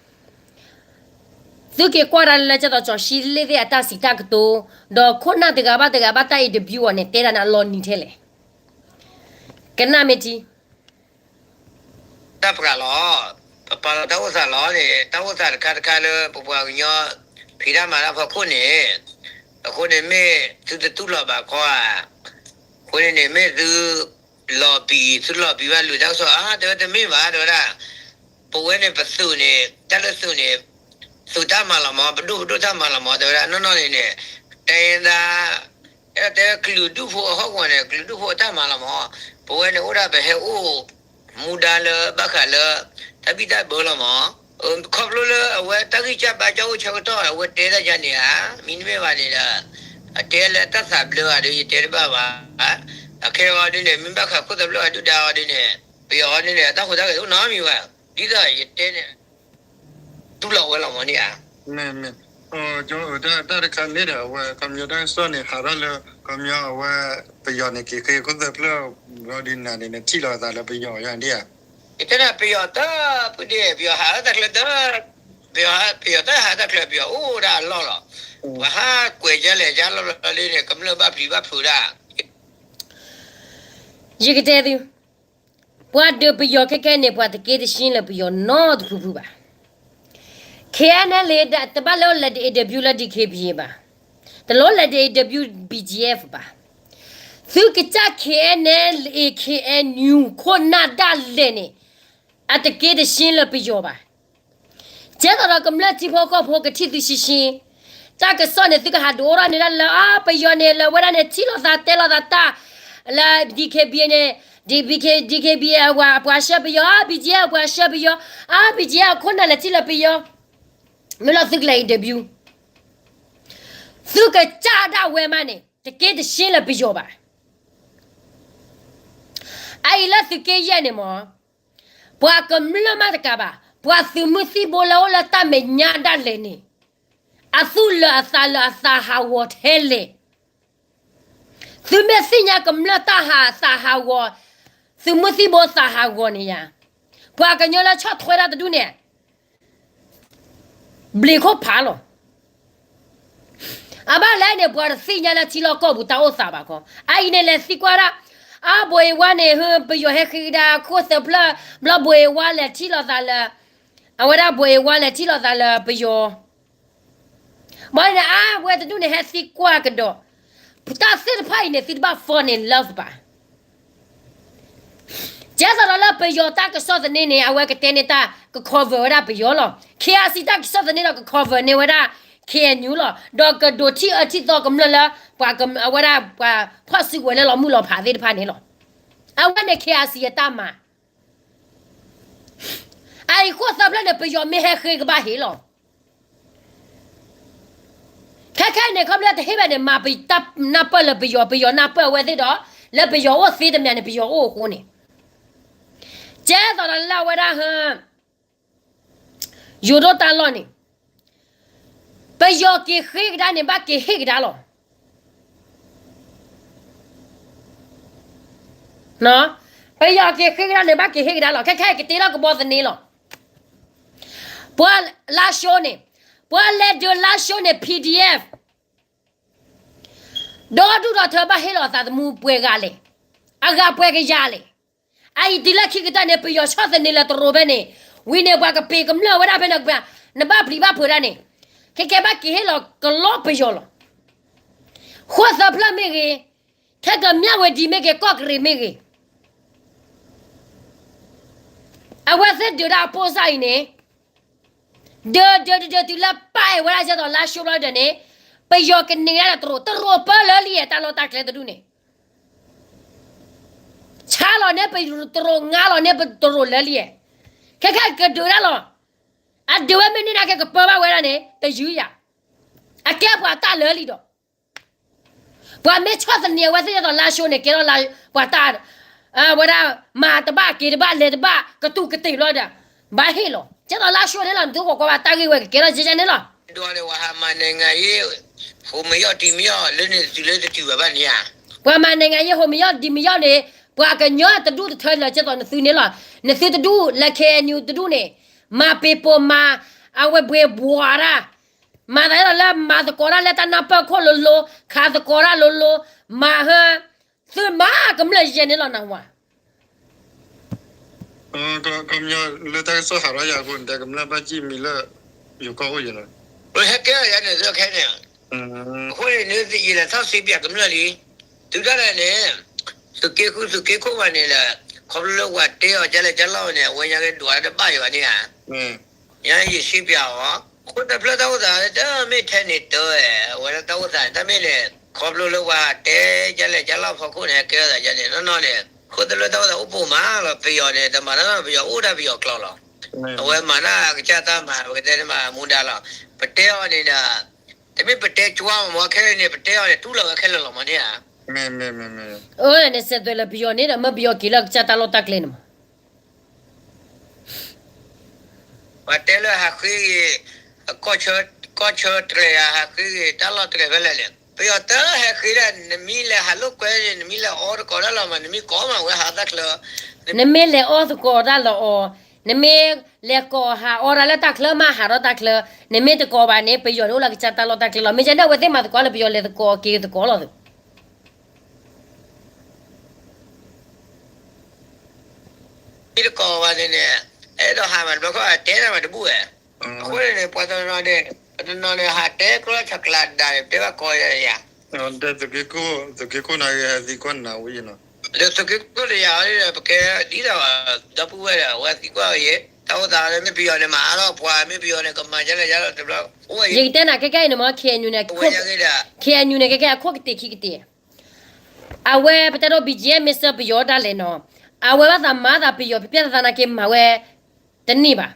သုက့ၤကွၢ်တၢ်လၢလၢကၠီၤတီကၠီၤၡံလ့ၣ်သ့ၣ်အတၢ်စံးတၢ်ကတိၤ, ဒီးခိၣ်နၢ်တဂၤဘၣ်တဂၤဘၣ်တၢ် interview အီၤန့ၣ် တဲဒၣ်န့ၣ်အလီၤနံၤထဲလဲၣ်. ကနၣ်မ့ၢ်ထံ တၢ်ပှၤလီၤ, ပပာ်လီၤတၢ်အိၣ်သးလီၤန့ၣ် တၢ်အိၣ်သးတခါတခါလၢပပှၤကညီ ဖံးတၢ်မၤတၢ်ဖီခိၣ်န့ၣ်, အဃိန့ၣ်မ့ၢ် သုတတူၢ်လိာ်ဘၣ်ခီဧါ, အဃိန့ၣ်န့ၣ် မ့ၢ်သု လီၤပံၤ သုလီၤပံၤဘၣ်လူၤတၢ်ကစီၣ်ဧါ တဲဝဲတမ့ၢ်ဘၣ် တဲဝဲဒၣ်, ပဝဲန့ၣ်ပသုးန့ၣ် တၢ်လၢသုးန့ၣ် သုးတၢ်မၤလီၤမး ပဒိၣ်ပဒိၣ်တၢ်မၤလီၤမး တဲဝဲဒၣ် နီၢ်နီၢ်န့ၣ်န့ၣ်, တၢ် အဲၣ်ဒိးတဲကလုာ်ဒူၣ်ဖိအဟီၣ်ကဝီၤန့ၣ် ကလုာ်ဒူၣ်ဖိအတၢ်မၤလီၤမး, ပဝဲန့ၣ်အိၣ်ဒၣ်ပဟဲအိၣ် မူဒါလၢဘၣ်ဃးလၢ တၢ်ဘံၣ်တၢ်ဘၢလီၤမး, ခီဖျိလၢအဝဲတၢ်ဂံၢ်စၢ်ဘါစၢ်အိၣ်ဆၢကတီၢ် အဝဲတဲတၢ်ယါန့ၣ်ဧါ, မ့တမ့ၢ်ဘၣ်န့ၣ်ဒီး အတဲလၢတၢ်သးဘျၢဂၤဒီး ယတဲတဘၣ်ဘၣ်, အခဲအံၤဒ်န့ၣ် မ့ၢ်ဘၣ်ဃးခိၣ်သၢဖျၢၣ်အဒုၣ်ဒါအီၤဒ်န့ၣ် ပယီၤအီၤဒ်န့ၣ် အတၢ်ဟူးတၢ်ဂဲၤတအိၣ်နီတမံၤဘၣ်, ဒ်သိးယတဲန့ၣ် တူၢ်လိာ်ဝဲလီၤမးန့ၣ်ဧါ. မ့ၢ် မ့ၢ် တၢ်တခါန့ၣ်ဒီး အဝဲခီပညီတၢ်ကစီၣ်န့ၣ် ဟးထီၣ်လၢ ခီပညီအဝဲ ပယီၤန့ၣ်က့ၤဃ့ခိၣ်သၢဖျၢၣ် ဘျီဒုးနၤန့ၣ် နထံၣ်လီၤသးလၢပယီၤယါဒ်ဧါ. ယတဲဒၣ်ပယီၤတၢ်ဖုဒ့ၣ် ပယီၤဟးတၢ်ချၢတၢ် ပယီၤ ပယီၤတၢ်ဟးတၢ်ချၢ ပယီၤအိၣ်ဒၣ်အလီၢ်လီၤ. ပှၤဟးကွဲးယါလဲၣ်ယါလီၢ်လီၢ်လံန့ၣ် ကမျၢၢ်ဘၣ်ပျံၤဘၣ်ဖုးဒၣ် ယကတဲသု, ပှၤဒုးပယီၤခဲခဲန့ၣ် ပှၤတက့ၤတဆှံလၢပယီၤနီတဖုဖုဘၣ်. KNLA တဘၣ်လၢအိၣ်လဲၤဒုး interview လၢ DKBA ဘၣ်, တလိၣ်လဲၤဒုး interview BGF ဘၣ်. သုကစၢ် K N L A K N U ခိၣ်နၢ်ဒၣ်လဲာ်န့ၣ် အတက့တရှ့လၢပယီၤဘၣ်. ကဲသိးဒီးကမျၢၢ်ထံဖိကီၢ်ဖိကထံၣ်သုရှံရှံ တၢ်ကစီၣ်န့ၣ် သုကဟးဒုးအိၣ်ထီၣ်န့ၢ်ဒၣ်လၢ အါ ပယီၤန့ၣ် လၢဝဲဒၣ်န့ၣ် ထံၣ်လိာ်သးတဲလိာ်သးတၢ် လၢ D K B A န့ၣ် D K, D K B A အဝဲပှၤဆှၢပယီၤ အါ B G F ပှၤဆှၢပယီၤ အါ B G F အခိၣ်နၢ်လဲၤထံၣ်လၢပယီၤ မ့ၢ်လီၤသုကလဲၤ interview သုကစၢ်ဒၣ်ဝဲမးန့ၣ် တက့တရှ့လၢပယီၤဘၣ်. အအံၤလၢသုးက့ယဲၢ်န့ၣ်မ့ၢ် ပှၤကမျၢၢ်မးတကးဘၣ် ပှၤသုးမုၢ်သံၣ်ဘိလၢအိၣ်လၢတၢ်မဲာ်ညါဒၣ်လဲာ်န့ၣ် အသူၣ်လၢာ်အသးလၢာ်အသးဟးဂီၤထဲလဲၣ်. သုမ့ၢ်သ့ၣ်ညါကမျၢၢ်တၢ်ဟးသးဟးဂီၤ သုးမုၢ်သံၣ်ဘိသးဟးဂီၤန့ၣ်ယါ ပှၤကညီလၢဆီၣ်ထွဲတၢ်တဒူၣ်န့ၣ် ဘျံးခိၣ်ဖးလီၤ. အဘၣ်လဲၣ်န့ၣ် ပှၤတသ့ၣ်ညါလၢထံလီၢ်ကီၢ်ပူၤတၢ်အိၣ်သးဘၣ်ခီ အအံၤန့ၣ်လဲၤသံကွၢ်ဒၣ် အါ ဘိးအ့ဝါန့ၣ် ဟၢ ပယီၤဟဲဃ့ကဒါခိၣ်သၢဖျၢၣ် ဘျီဘိးအ့ဝါလဲၤထံၣ်လိာ်သးလၢ အဝဲဒၣ်ဘိးအ့ဝါလဲၤထံၣ်လိာ်သးလၢပယီၤ ဘၣ်န့ၣ် အါ ဝဲတဒူၣ်န့ၣ်ဟဲသံကွၢ်ကဒီး တၢ်သ့ၣ်တဖၣ်အံၤန့ၣ် သုတဘၣ် fall in love ဘၣ်. ကဲသိးဒီးလၢပယီၤတၢ်ကစီၣ်သန့န့ၣ် အဝဲကတဲန့ၢ်တၢ်က cover ဝဲဒၣ်ပယီၤလီၤ. K I C တၢ်ကစီၣ်သန့ဒီးက cover န့ၢ်ဝဲဒၣ် K N U လီၤ. ဒီးကဒိးထံၣ်အၢထံၣ်သီကမျၢၢ်လၢ ပှၤက အဝဲဒၣ်ပှၤဖီၣ်စုကဝဲၤလၢလီၤမုၢ်လီၤဖးသ့ၣ်တဖၣ်န့ၣ်လီၤ. အဝဲန့ၣ် K I C အတၢ်မၤ အအံၤခိၣ်သၢဖျၢၣ်န့ၣ် ပယီၤမ့ၢ်ဟဲဃ့ကဘၣ်ဟ့ၣ်လီၤ. ခဲခဲအံၤန့ၣ် ခီဖျိတဟ့ၣ်ဘၣ်န့ၣ် မၤပတၢ်နၢ်ပၢၢ်လၢပယီၤ ပယီၤနၢ်ပၢၢ်အဝဲသ့ၣ်ဒီး လၢပယီၤအိၣ်သ့တမံၤန့ၣ် ပယီၤအိၣ်အဃိန့ၣ် ကဲသိးဒီးလၢအဝဲဒၣ်ဟၢ ယိၤဒိၣ်တၢ်လီၢ်န့ၣ် ပယီၤက့ၤဃ့ကဒါန့ၣ် ဘၣ်က့ၤဟ့ၣ်ကဒါလီၤ. ပယီၤက့ၤဃ့ကဒါန့ၣ် ဘၣ်က့ၤဟ့ၣ်ကဒါလီၤ. ခဲခဲအံၤကတ့ထီၣ်ကဘီသန့လီၤ. ပှၤလါၡိန့ၣ် ပှၤလဲၤဒုးလါၡိန့ၣ် P D F ဒီဒူၣ်ဒီထၢဘၣ်ဟ့ၣ်လီၤသးသမူပှဲၤဂၤလဲၣ်, အဂၤပှဲၤကယၤလဲၣ်. အအံၤတုၤလၢခံကတၢၢ်န့ၣ် ပယီၤဆီၣ်သနံးလၢတရိးဖဲန့ၣ်, ဝံၤန့ၣ်ပှၤကပ့ၤကမျၢၢ်ဝဲဒၣ်ဖဲန့ၣ်, နဘၣ်ပျံၤဘၣ်ဖုးဒၣ်န့ၣ်, ခဲကဲဘၣ်က့ၤဟ့ၣ်လီၤကလီပယီၤလီၤ. ဃိၣ်သၢဖျၢၣ်မ့ၢ်ဂ့ၤ, ခဲကမျၢ်ဝဲဒ်မ့ၢ်ဂ့ၤ ကီၢ်ကရံၣ်မ့ၢ်ဂ့ၤ အဝဲသ့ၣ်ဒုးဒၣ်အပိၢ်စၢ်အံၤန့ၣ်, ဒုးဒုးဒုးဒုးတုၤလၢပၢ်အဲၣ်ဝဲဒၣ်ကဲသိးလါၡိဘျီဒၣ်န့ၣ်, ပယီၤကန့ၢ်ဒၣ်တရိး, တရိးပၢလၢလံဧါ တၢ်လီၢ်တၢ်ကျဲတဒူၣ်န့ၣ်, ဆါလီၤန့ၢ်ပတရိး ငါလီၤန့ၢ်ပတရိးလၢလံဧါ. ခဲခဲကဒုးဒၣ်လီၤ. အဒုးဝဲမ့ၢ်န့ၢ်နာ်က့ကပၢဘၣ်ဝဲဒၣ်န့ၣ် တယုၢ်ယၤ, အကဲပှၤတၢ်လၢလံဒီး ပှၤမ့ၢ်ဆီၣ်သနံးအဝဲသ့ၣ်ဒ်သိးလါၡိန့ၣ် ကဲထီၣ်ပှၤတၢ်, ဝဲဒၣ်မၤတဘၣ်က့ၤတဘၣ်လဲၤတဘၣ်ကတူၢ်ကတ့ၢ်ဘျီဒီး, ဘၣ်ဟ့ၣ်လီၤ. ကဲသိးလါၡိန့ၣ်လီၤ နသုကွၢ်ကွၢ်ဘၣ်တၢ်ဂ့ၢ်ဝဲကကဲထီၣ်ကဲကဲန့ၣ်လီၤ. ဒ်န့ၣ်ဝဲဟးမၤနံၤငါယ့ၣ်, ဟိမယီၣ်တံၤမယီၣ်လၢန့ၣ်သုလၢတတုၤဘၣ်ဘၣ်န့ၣ်ဧါ. ပှၤမၤနံၤငါယ့ၣ်ဟိမယီၣ်တံၤမယီၣ်န့ၣ်, ပှၤကညီတဒူၣ်တထၢလၢကဲသိးနသုန့ၣ်လီၤ. နသုတဒူၣ်လၢ K N U တဒူၣ်န့ၣ်, မၤပ့ၤပိာ်မၤ, အဝဲဘှ့ဘှီတၢ် မၤသးဒ်သိးလၢမၤသကိးတၢ်လၢတၢ်နၢ်ပၢၢ်ခိၣ်လိၤလိၤ, ခးသကိးတၢ်လိၤလိၤ, မၤဟၢ, သုမၤကမျၢၢ်ယဲၢ်န့ၣ်လီၤနဝၤ. လၢတၢ်ကစီၣ်ဟးထီၣ်ယၤအဃိန့ၣ် ကမျၢၢ်ဘၣ်ယံာ်မံၤလၢ ယိၤကီၢ်အိၣ်ယဲၢ်လီၤ. ဟဲကဲထီၣ်ယၤန့ၣ် သုခဲန့ၣ်, အဃိန့ၣ် ယလဲၤထီၣ်စံးပၠးကမျၢၢ်လံ, တုၤဒၣ်လဲာ်န့ၣ် သုးက့ဃုသုးက့ခိၣ်ဘၣ်န့ၣ်ဒီး, ခီဖျိလၢပှၤတဲအီၤကလဲၣ်ကလီန့ၣ် အဝဲညါက့ၤဒွးတဘၣ်ယၤဘၣ်န့ၣ်ဧါ. ယဲယစံးပၠးအီၤ, ဃိၣ်တဖျၢၣ်တၢ်အိၣ်သး တမ့ၢ်ထဲန့ၣ်တၢ်ဝဲ, အဝဲဒၣ်တၢ်အိၣ်သးန့ၣ် တၢ်မ့ၢ်လဲၣ်, ခီဖျိလၢပှၤတဲကလဲၣ်ကလီဖီခိၣ်န့ၣ် ကဲထီၣ်သးယၤန့ၣ် နီၢ်နီၢ်န့ၣ် ဃိၣ်တဖျၢၣ်တၢ်အိၣ်သးအိၣ်ပိာ်မးလီၤ. ပယီၤန့ၣ် တမၤတၢ်နီၢ် ပယီၤအိၣ်တၢ်ပယီၤကျိာ်လီၤ. အဝဲမၤတၢ်ကစၢ်တၢ်မၤ ပကတဲန့ၣ်မၤမူဒါလီၤ. ပတဲအီၤန့ၣ်ဒီး, တမ့ၢ်ပတဲကွၢ်မး ခဲလၢာ်န့ၣ် ပတဲအီၤန့ၣ် တူၢ်လီၤဝဲခဲလၢာ်လီၤမးန့ၣ်ဧါ. အန့ၣ်စဲးသွဲးလၢပယီၤန့ၣ်ဒီး မ့ၢ်ပယီၤက့ၤလၢကစၢ်တၢ်လီၢ်တၢ်ကျဲန့ၣ်မး ပှၤတဲလၢဟးဃ့ဂ့ၤ, ကီၢ်ဆၢတြဲၤဧါ ဟးဃ့ဂ့ၤတၢ်လီၢ်တြဲၤဖဲလဲၣ်န့ၣ် ပယီၤတဟဲဃ့ဒၣ် နမ့ၢ်လဲၤဟးလိာ်ကွဲန့ၣ် နမ့ၢ်လဲၤအီသကိးတၢ်လၢအီၤ, နမ့ၢ်လဲၤအီသကိးတၢ်လၢအီၤ, နမ့ၢ်လဲၤကိးဟးအီတၢ်လၢတၢ်ချၢမး ဟးထီၣ်တၢ်ချၢ, နမ့ၢ်တကိးဘၣ်န့ၣ် ပယီၤန့ၣ်အိၣ်လၢကစၢ်တၢ်လီၢ်တၢ်ကျဲလီၤ. မ့ၢ်ကဲန့ၣ် အဝဲသ့ၣ်မၤသကိးလၢပယီၤလဲၤသကိးက့ၤသကိးလီၤသ့ မ့ၢ်တကိးဘၣ်န့ၣ်န့ၣ်, အဲၣ်ဒိးဟးမးတဘျီခီၣ် တဲနၤမးတဘူၣ်ဝဲ, အဃိန့ၣ်န့ၣ် ပှၤတနီၤန့ၣ်, ပတနီၤန့ၣ် ဟးတဲကျီၢ်ဆးကျးဒၣ်န့ၣ် တဲဘၣ်ကီယၤ ဒီးသုးက့ခိၣ် သုးက့ခိၣ်န့ၣ်ဂ့ၤ ဟဲသံကွၢ်နၤဝဲနီၤ, ဒီးသုးက့ခိၣ်တယၤ ပကဲဒ်သိး ဒီပုၢ်ဝဲၢ်ဒီး အဝဲသံကွၢ်အီၤယဲ, တၢ်အိၣ်သးလၢမ့ၢ်ပယီၤန့ၣ် မၤအါထီၣ်ပှၤ မ့ၢ်ပယီၤန့ၣ် ကမၤဒ်လဲၣ်ဒ်လဲၣ်တဘျီ, ယကတဲနၤ ခဲကနံၣ်အံၤန့ၣ်မ့ၢ် ခဲအံၤန့ၣ် ခဲအံၤန့ၣ် ခဲကနံၣ်အံၤ အခိၣ်ကတ့ၢ်ခံကတ့ၢ်, အဝဲပတဲဒိ ဘံၣ်ကၠံမ့ၢ်စၢပယီၤဒၣ်လဲာ်နီၤ, အဝဲဘၣ်သးမၤသးပယီၤ ပျဲသးသးနာ်က့ မၤဝဲတန့ၢ်ဘၣ်,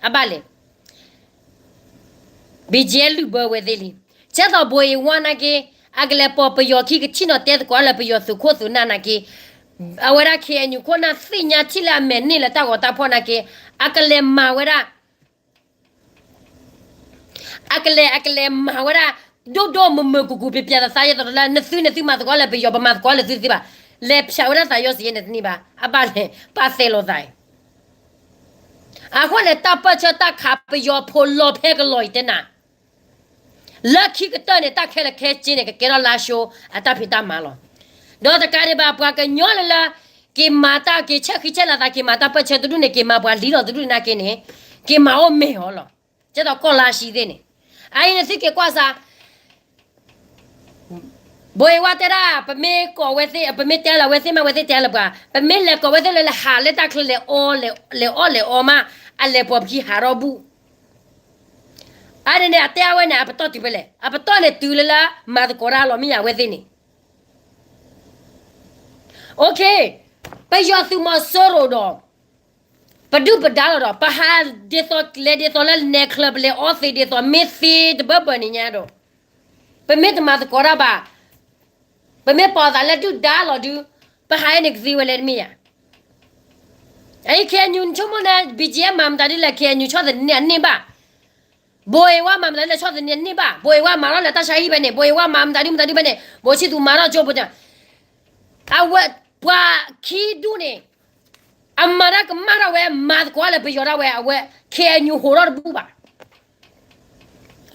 အဘၣ်လဲၣ် ဘံၣ်ကၠံလုၢ်ဘၢဝဲသ့ၣ်လံ, ကဲသိးဘိအ့ဝါနာ်က့, အကလဲၤပိာ်ပယီၤခံ ကထံၣ်နီၤတဲသကိးလၢပယီၤသုးခိၣ်သုးနၢ်နာ်က့, အဝဲဒၣ် ခဲအံၤန့ၣ် ခိၣ်နၢ်သ့ၣ်ညါထံၣ်လၢအမဲာ်န့ၢ်လၢတၢ်ဂီၤတၢ်ဖီၣ်နာ်က့, အကလဲၤမၤဝဲဒၣ် အကလဲၤ အကလဲၤမၤဝဲဒၣ် ဒိၣ်ဒိၣ်မုၢ်မုၢ်ကူၣ်ကူၣ် ပျဲပျဲသးသး ယဲသိးလၢ နသုန့ၣ်သုမၤသကိးလၢပယီၤ ပမၤသကိးလၢသုသ့ဘၣ်, လဲၤဖၠးဝဲဒၣ်သးယီၤစ့ၢ်ကီးန့ၣ်တန့ၢ်ဘၣ်, အဘၣ်လဲၣ် ပာ်သဲးလိာ်သးအံၤ, အဃိန့ၣ် တၢ်ပၢၢ်ဆၢတၢ်ခးပယီၤဖိလီၤဖဲကလီၤအံၤတဲနၤ လၢခံကတၢၢ်န့ၣ် တၢ်ခဲလၢာ်ခဲဆ့န့ၣ် ကကဲထီၣ်လါၡိအတၢ်ဖံးတၢ်မၤလီၤ. ဒီးတကးဒံးဘၣ် ပှၤကညီလၢလၢ က့ၤမၤတၢ်က့ၤဆဲးဃံဆဲးလၤသး က့ၤမၤတၢ်ပၢၢ်ဆၢတဒူၣ်န့ၣ် က့ၤမၤပှၤလံလီၤတဒူၣ်နာ်က့န့ၣ် က့ၤမၤအိၣ်မ့ၢ်အီၤလီၤ. ကဲသိးကီၢ်လါၡံသ့ၣ်န့ၣ် အအံၤန့ၣ်သုက့ၤကွၢ်စး ဘိအ့ဝါတဲဒၣ် ပမ့ၢ်ကိးဝဲသ့ၣ် ပမ့ၢ်တဲလီၤဝဲသ့ၣ်မး ဝဲသ့ၣ်တဲလၢပှၤ ပမ့ၢ်လဲၤကိးဝဲသ့ၣ်လၢလဲၤဟးလၢတၢ်ချၢလဲၤအီ လဲၤအီၣ်လဲၤအီမး အလဲၤပိာ်ပခံဟးထီၣ်ဘူၣ် အါန့ၣ်န့ၣ် အတဲအဝဲန့ၣ် အပတီၢ်တုၤဖဲလဲၣ် အပတီၢ်န့ၣ်တုၤလၢလၢ မၤသကိးတၢ်လီၤမ့ၢ်ယၤဝဲသ့ၣ်န့ၣ် OK ပယီၤသုးမီၤစိရိၤဒီး ပဒုၣ်ပဒါလီၤဒီး ပဟးဒ်သိးလဲၤဒ်သိးလၢနဲချၢ ပလဲၤအီသံးဒ်သိး မ့ၢ်သ့တဘၢဘၢန့ၣ်ညါဒီး ပမ့ၢ်တမၤသကိးတၢ်ဘၣ် ပမ့ၢ်ပိာ်သးလၢဒုၣ်ဒါလီၤဒုး ပဟးအံၤန့ၣ်ကသံဝဲလဲၣ်တမ့ၢ်ယၤ အအံၤ KNU နဆိကမိၣ်န့ၣ် BGF မၤမတၤဒ်လဲၣ် KNU ဆီၣ်သနံးအန့ၢ်ဘၣ် ဘိအ့ဝါမၤမတၤဒ်လဲၣ်ဆီၣ်သနံးအန့ၢ်ဘၣ် ဘိအ့ဝါမၤထီၣ်လၢတၢ်ဆါဟံၣ်ဖဲန့ၣ် ဘိအ့ဝါမၤမတၤဒ်မတၤဒ်ဖဲန့ၣ် ဘိၣ်ဆံသူးမၤထီၣ်ကၠိပူၤန့ၣ် အဝဲ ပှၤခံဒူၣ်န့ၣ် အမၤတၢ်ကမၣ်ထီၣ်ဝဲ မၤသကိးလၢပယီၤဒၣ်ဝဲ အဝဲ KNU ဟိးထီၣ်တဘူၣ်ဘၣ်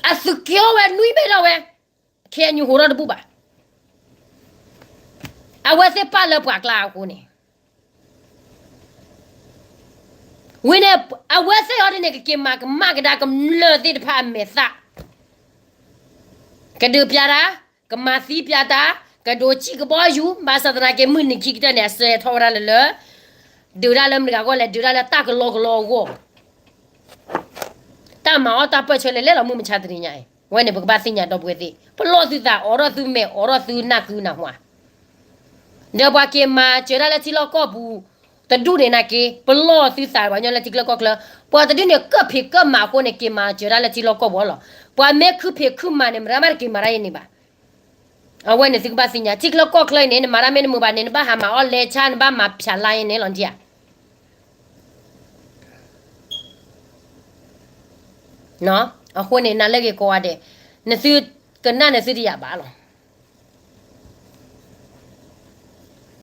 အသုးက့ၤအိၣ်ဝဲနွံဘ့ၣ်ထီၣ်ဝဲ KNU ဟိးထီၣ်တဘူၣ်ဘၣ် အဝဲသ့ၣ်ပာ်လၢပှၤကျါအဃိန့ၣ် ဝံၤန့ၣ် အဝဲသ့ၣ်အီၤဒ်န့ၣ် ကက့ၤမၤကမၣ်ကဒါကမျၢၢ်သ့ၣ်တဖၣ်အမဲာ်သၣ် ကဒုးပျးတၢ် ကမၤသံပျးတၢ် ကဒိးစံၣ်ကဘီယူၤ ဘၣ်ဆၣ်သနာ်က့ မုၢ်နံၤခံကတၢၢ်န့ၣ် အစၢၤထီၣ်ဝဲဒၣ်လၢလၢ ဒုးဒၣ်လၢမတၤဂၤအဂီၢ်လဲၣ် ဒုးဒၣ်လၢတၢ်ကလီကလီအဂီၢ် တၢ်မၤအီၣ်တၢ်ပၢၢ်ဆၢလဲၤလဲၤလီၤမုၢ်မဆါတနံၤညါအံၤ ဝဲန့ၣ် ပကဘၣ်သ့ၣ်ညါဒီပုၢ်ဝဲၢ်သ့ၣ် ပလီၢ်သုသး အိးထီၣ်သုမဲာ် အိးထီၣ်သုနၢ်သုနၢ်ဟူ ဒီးပှၤက့ၤမၤစၢၤဒၣ်လၢထံလီၢ်ကီၢ်ပူၤ တဒူၣ်န့ၣ်နာ်က့ ပလီၢ်သုသးပှၤကညီလၢထံချၢကီၢ်ချၢ ပှၤတဒူၣ်န့ၣ် ကၢၣ်ဖံးကၢၣ်မၤအဃိန့ၣ် က့ၤမၤစၢၤဒၣ်လၢထံလီၢ်ကီၢ်ပူၤလီၤ. ပှၤမ့ၢ်ခုဖံးခုမၤန့ၣ် မတၤမးတက့ၤမၤတၢ်အံၤန့ၣ်ဘၣ်. အဝဲန့ၣ်သုကဘၣ်သ့ၣ်ညါ ထံချၢကီၢ်ချၢအံၤန့ၣ် နမၤတၢ်မ့ၢ်တမုာ်ဘၣ်န့ၣ် နဘၣ်ဟးမၤအီၣ်လဲၤဆါ နဘၣ်မၤဖၠးလါအံၤန့ၣ်လီၤ နထံၣ်ဧါ. အဃိန့ၣ် နၤလၢဂ့ၤကိးဂၤဒဲး နသုကနၣ်န့ၣ်သုတယာ်ဘၣ်လီၤ.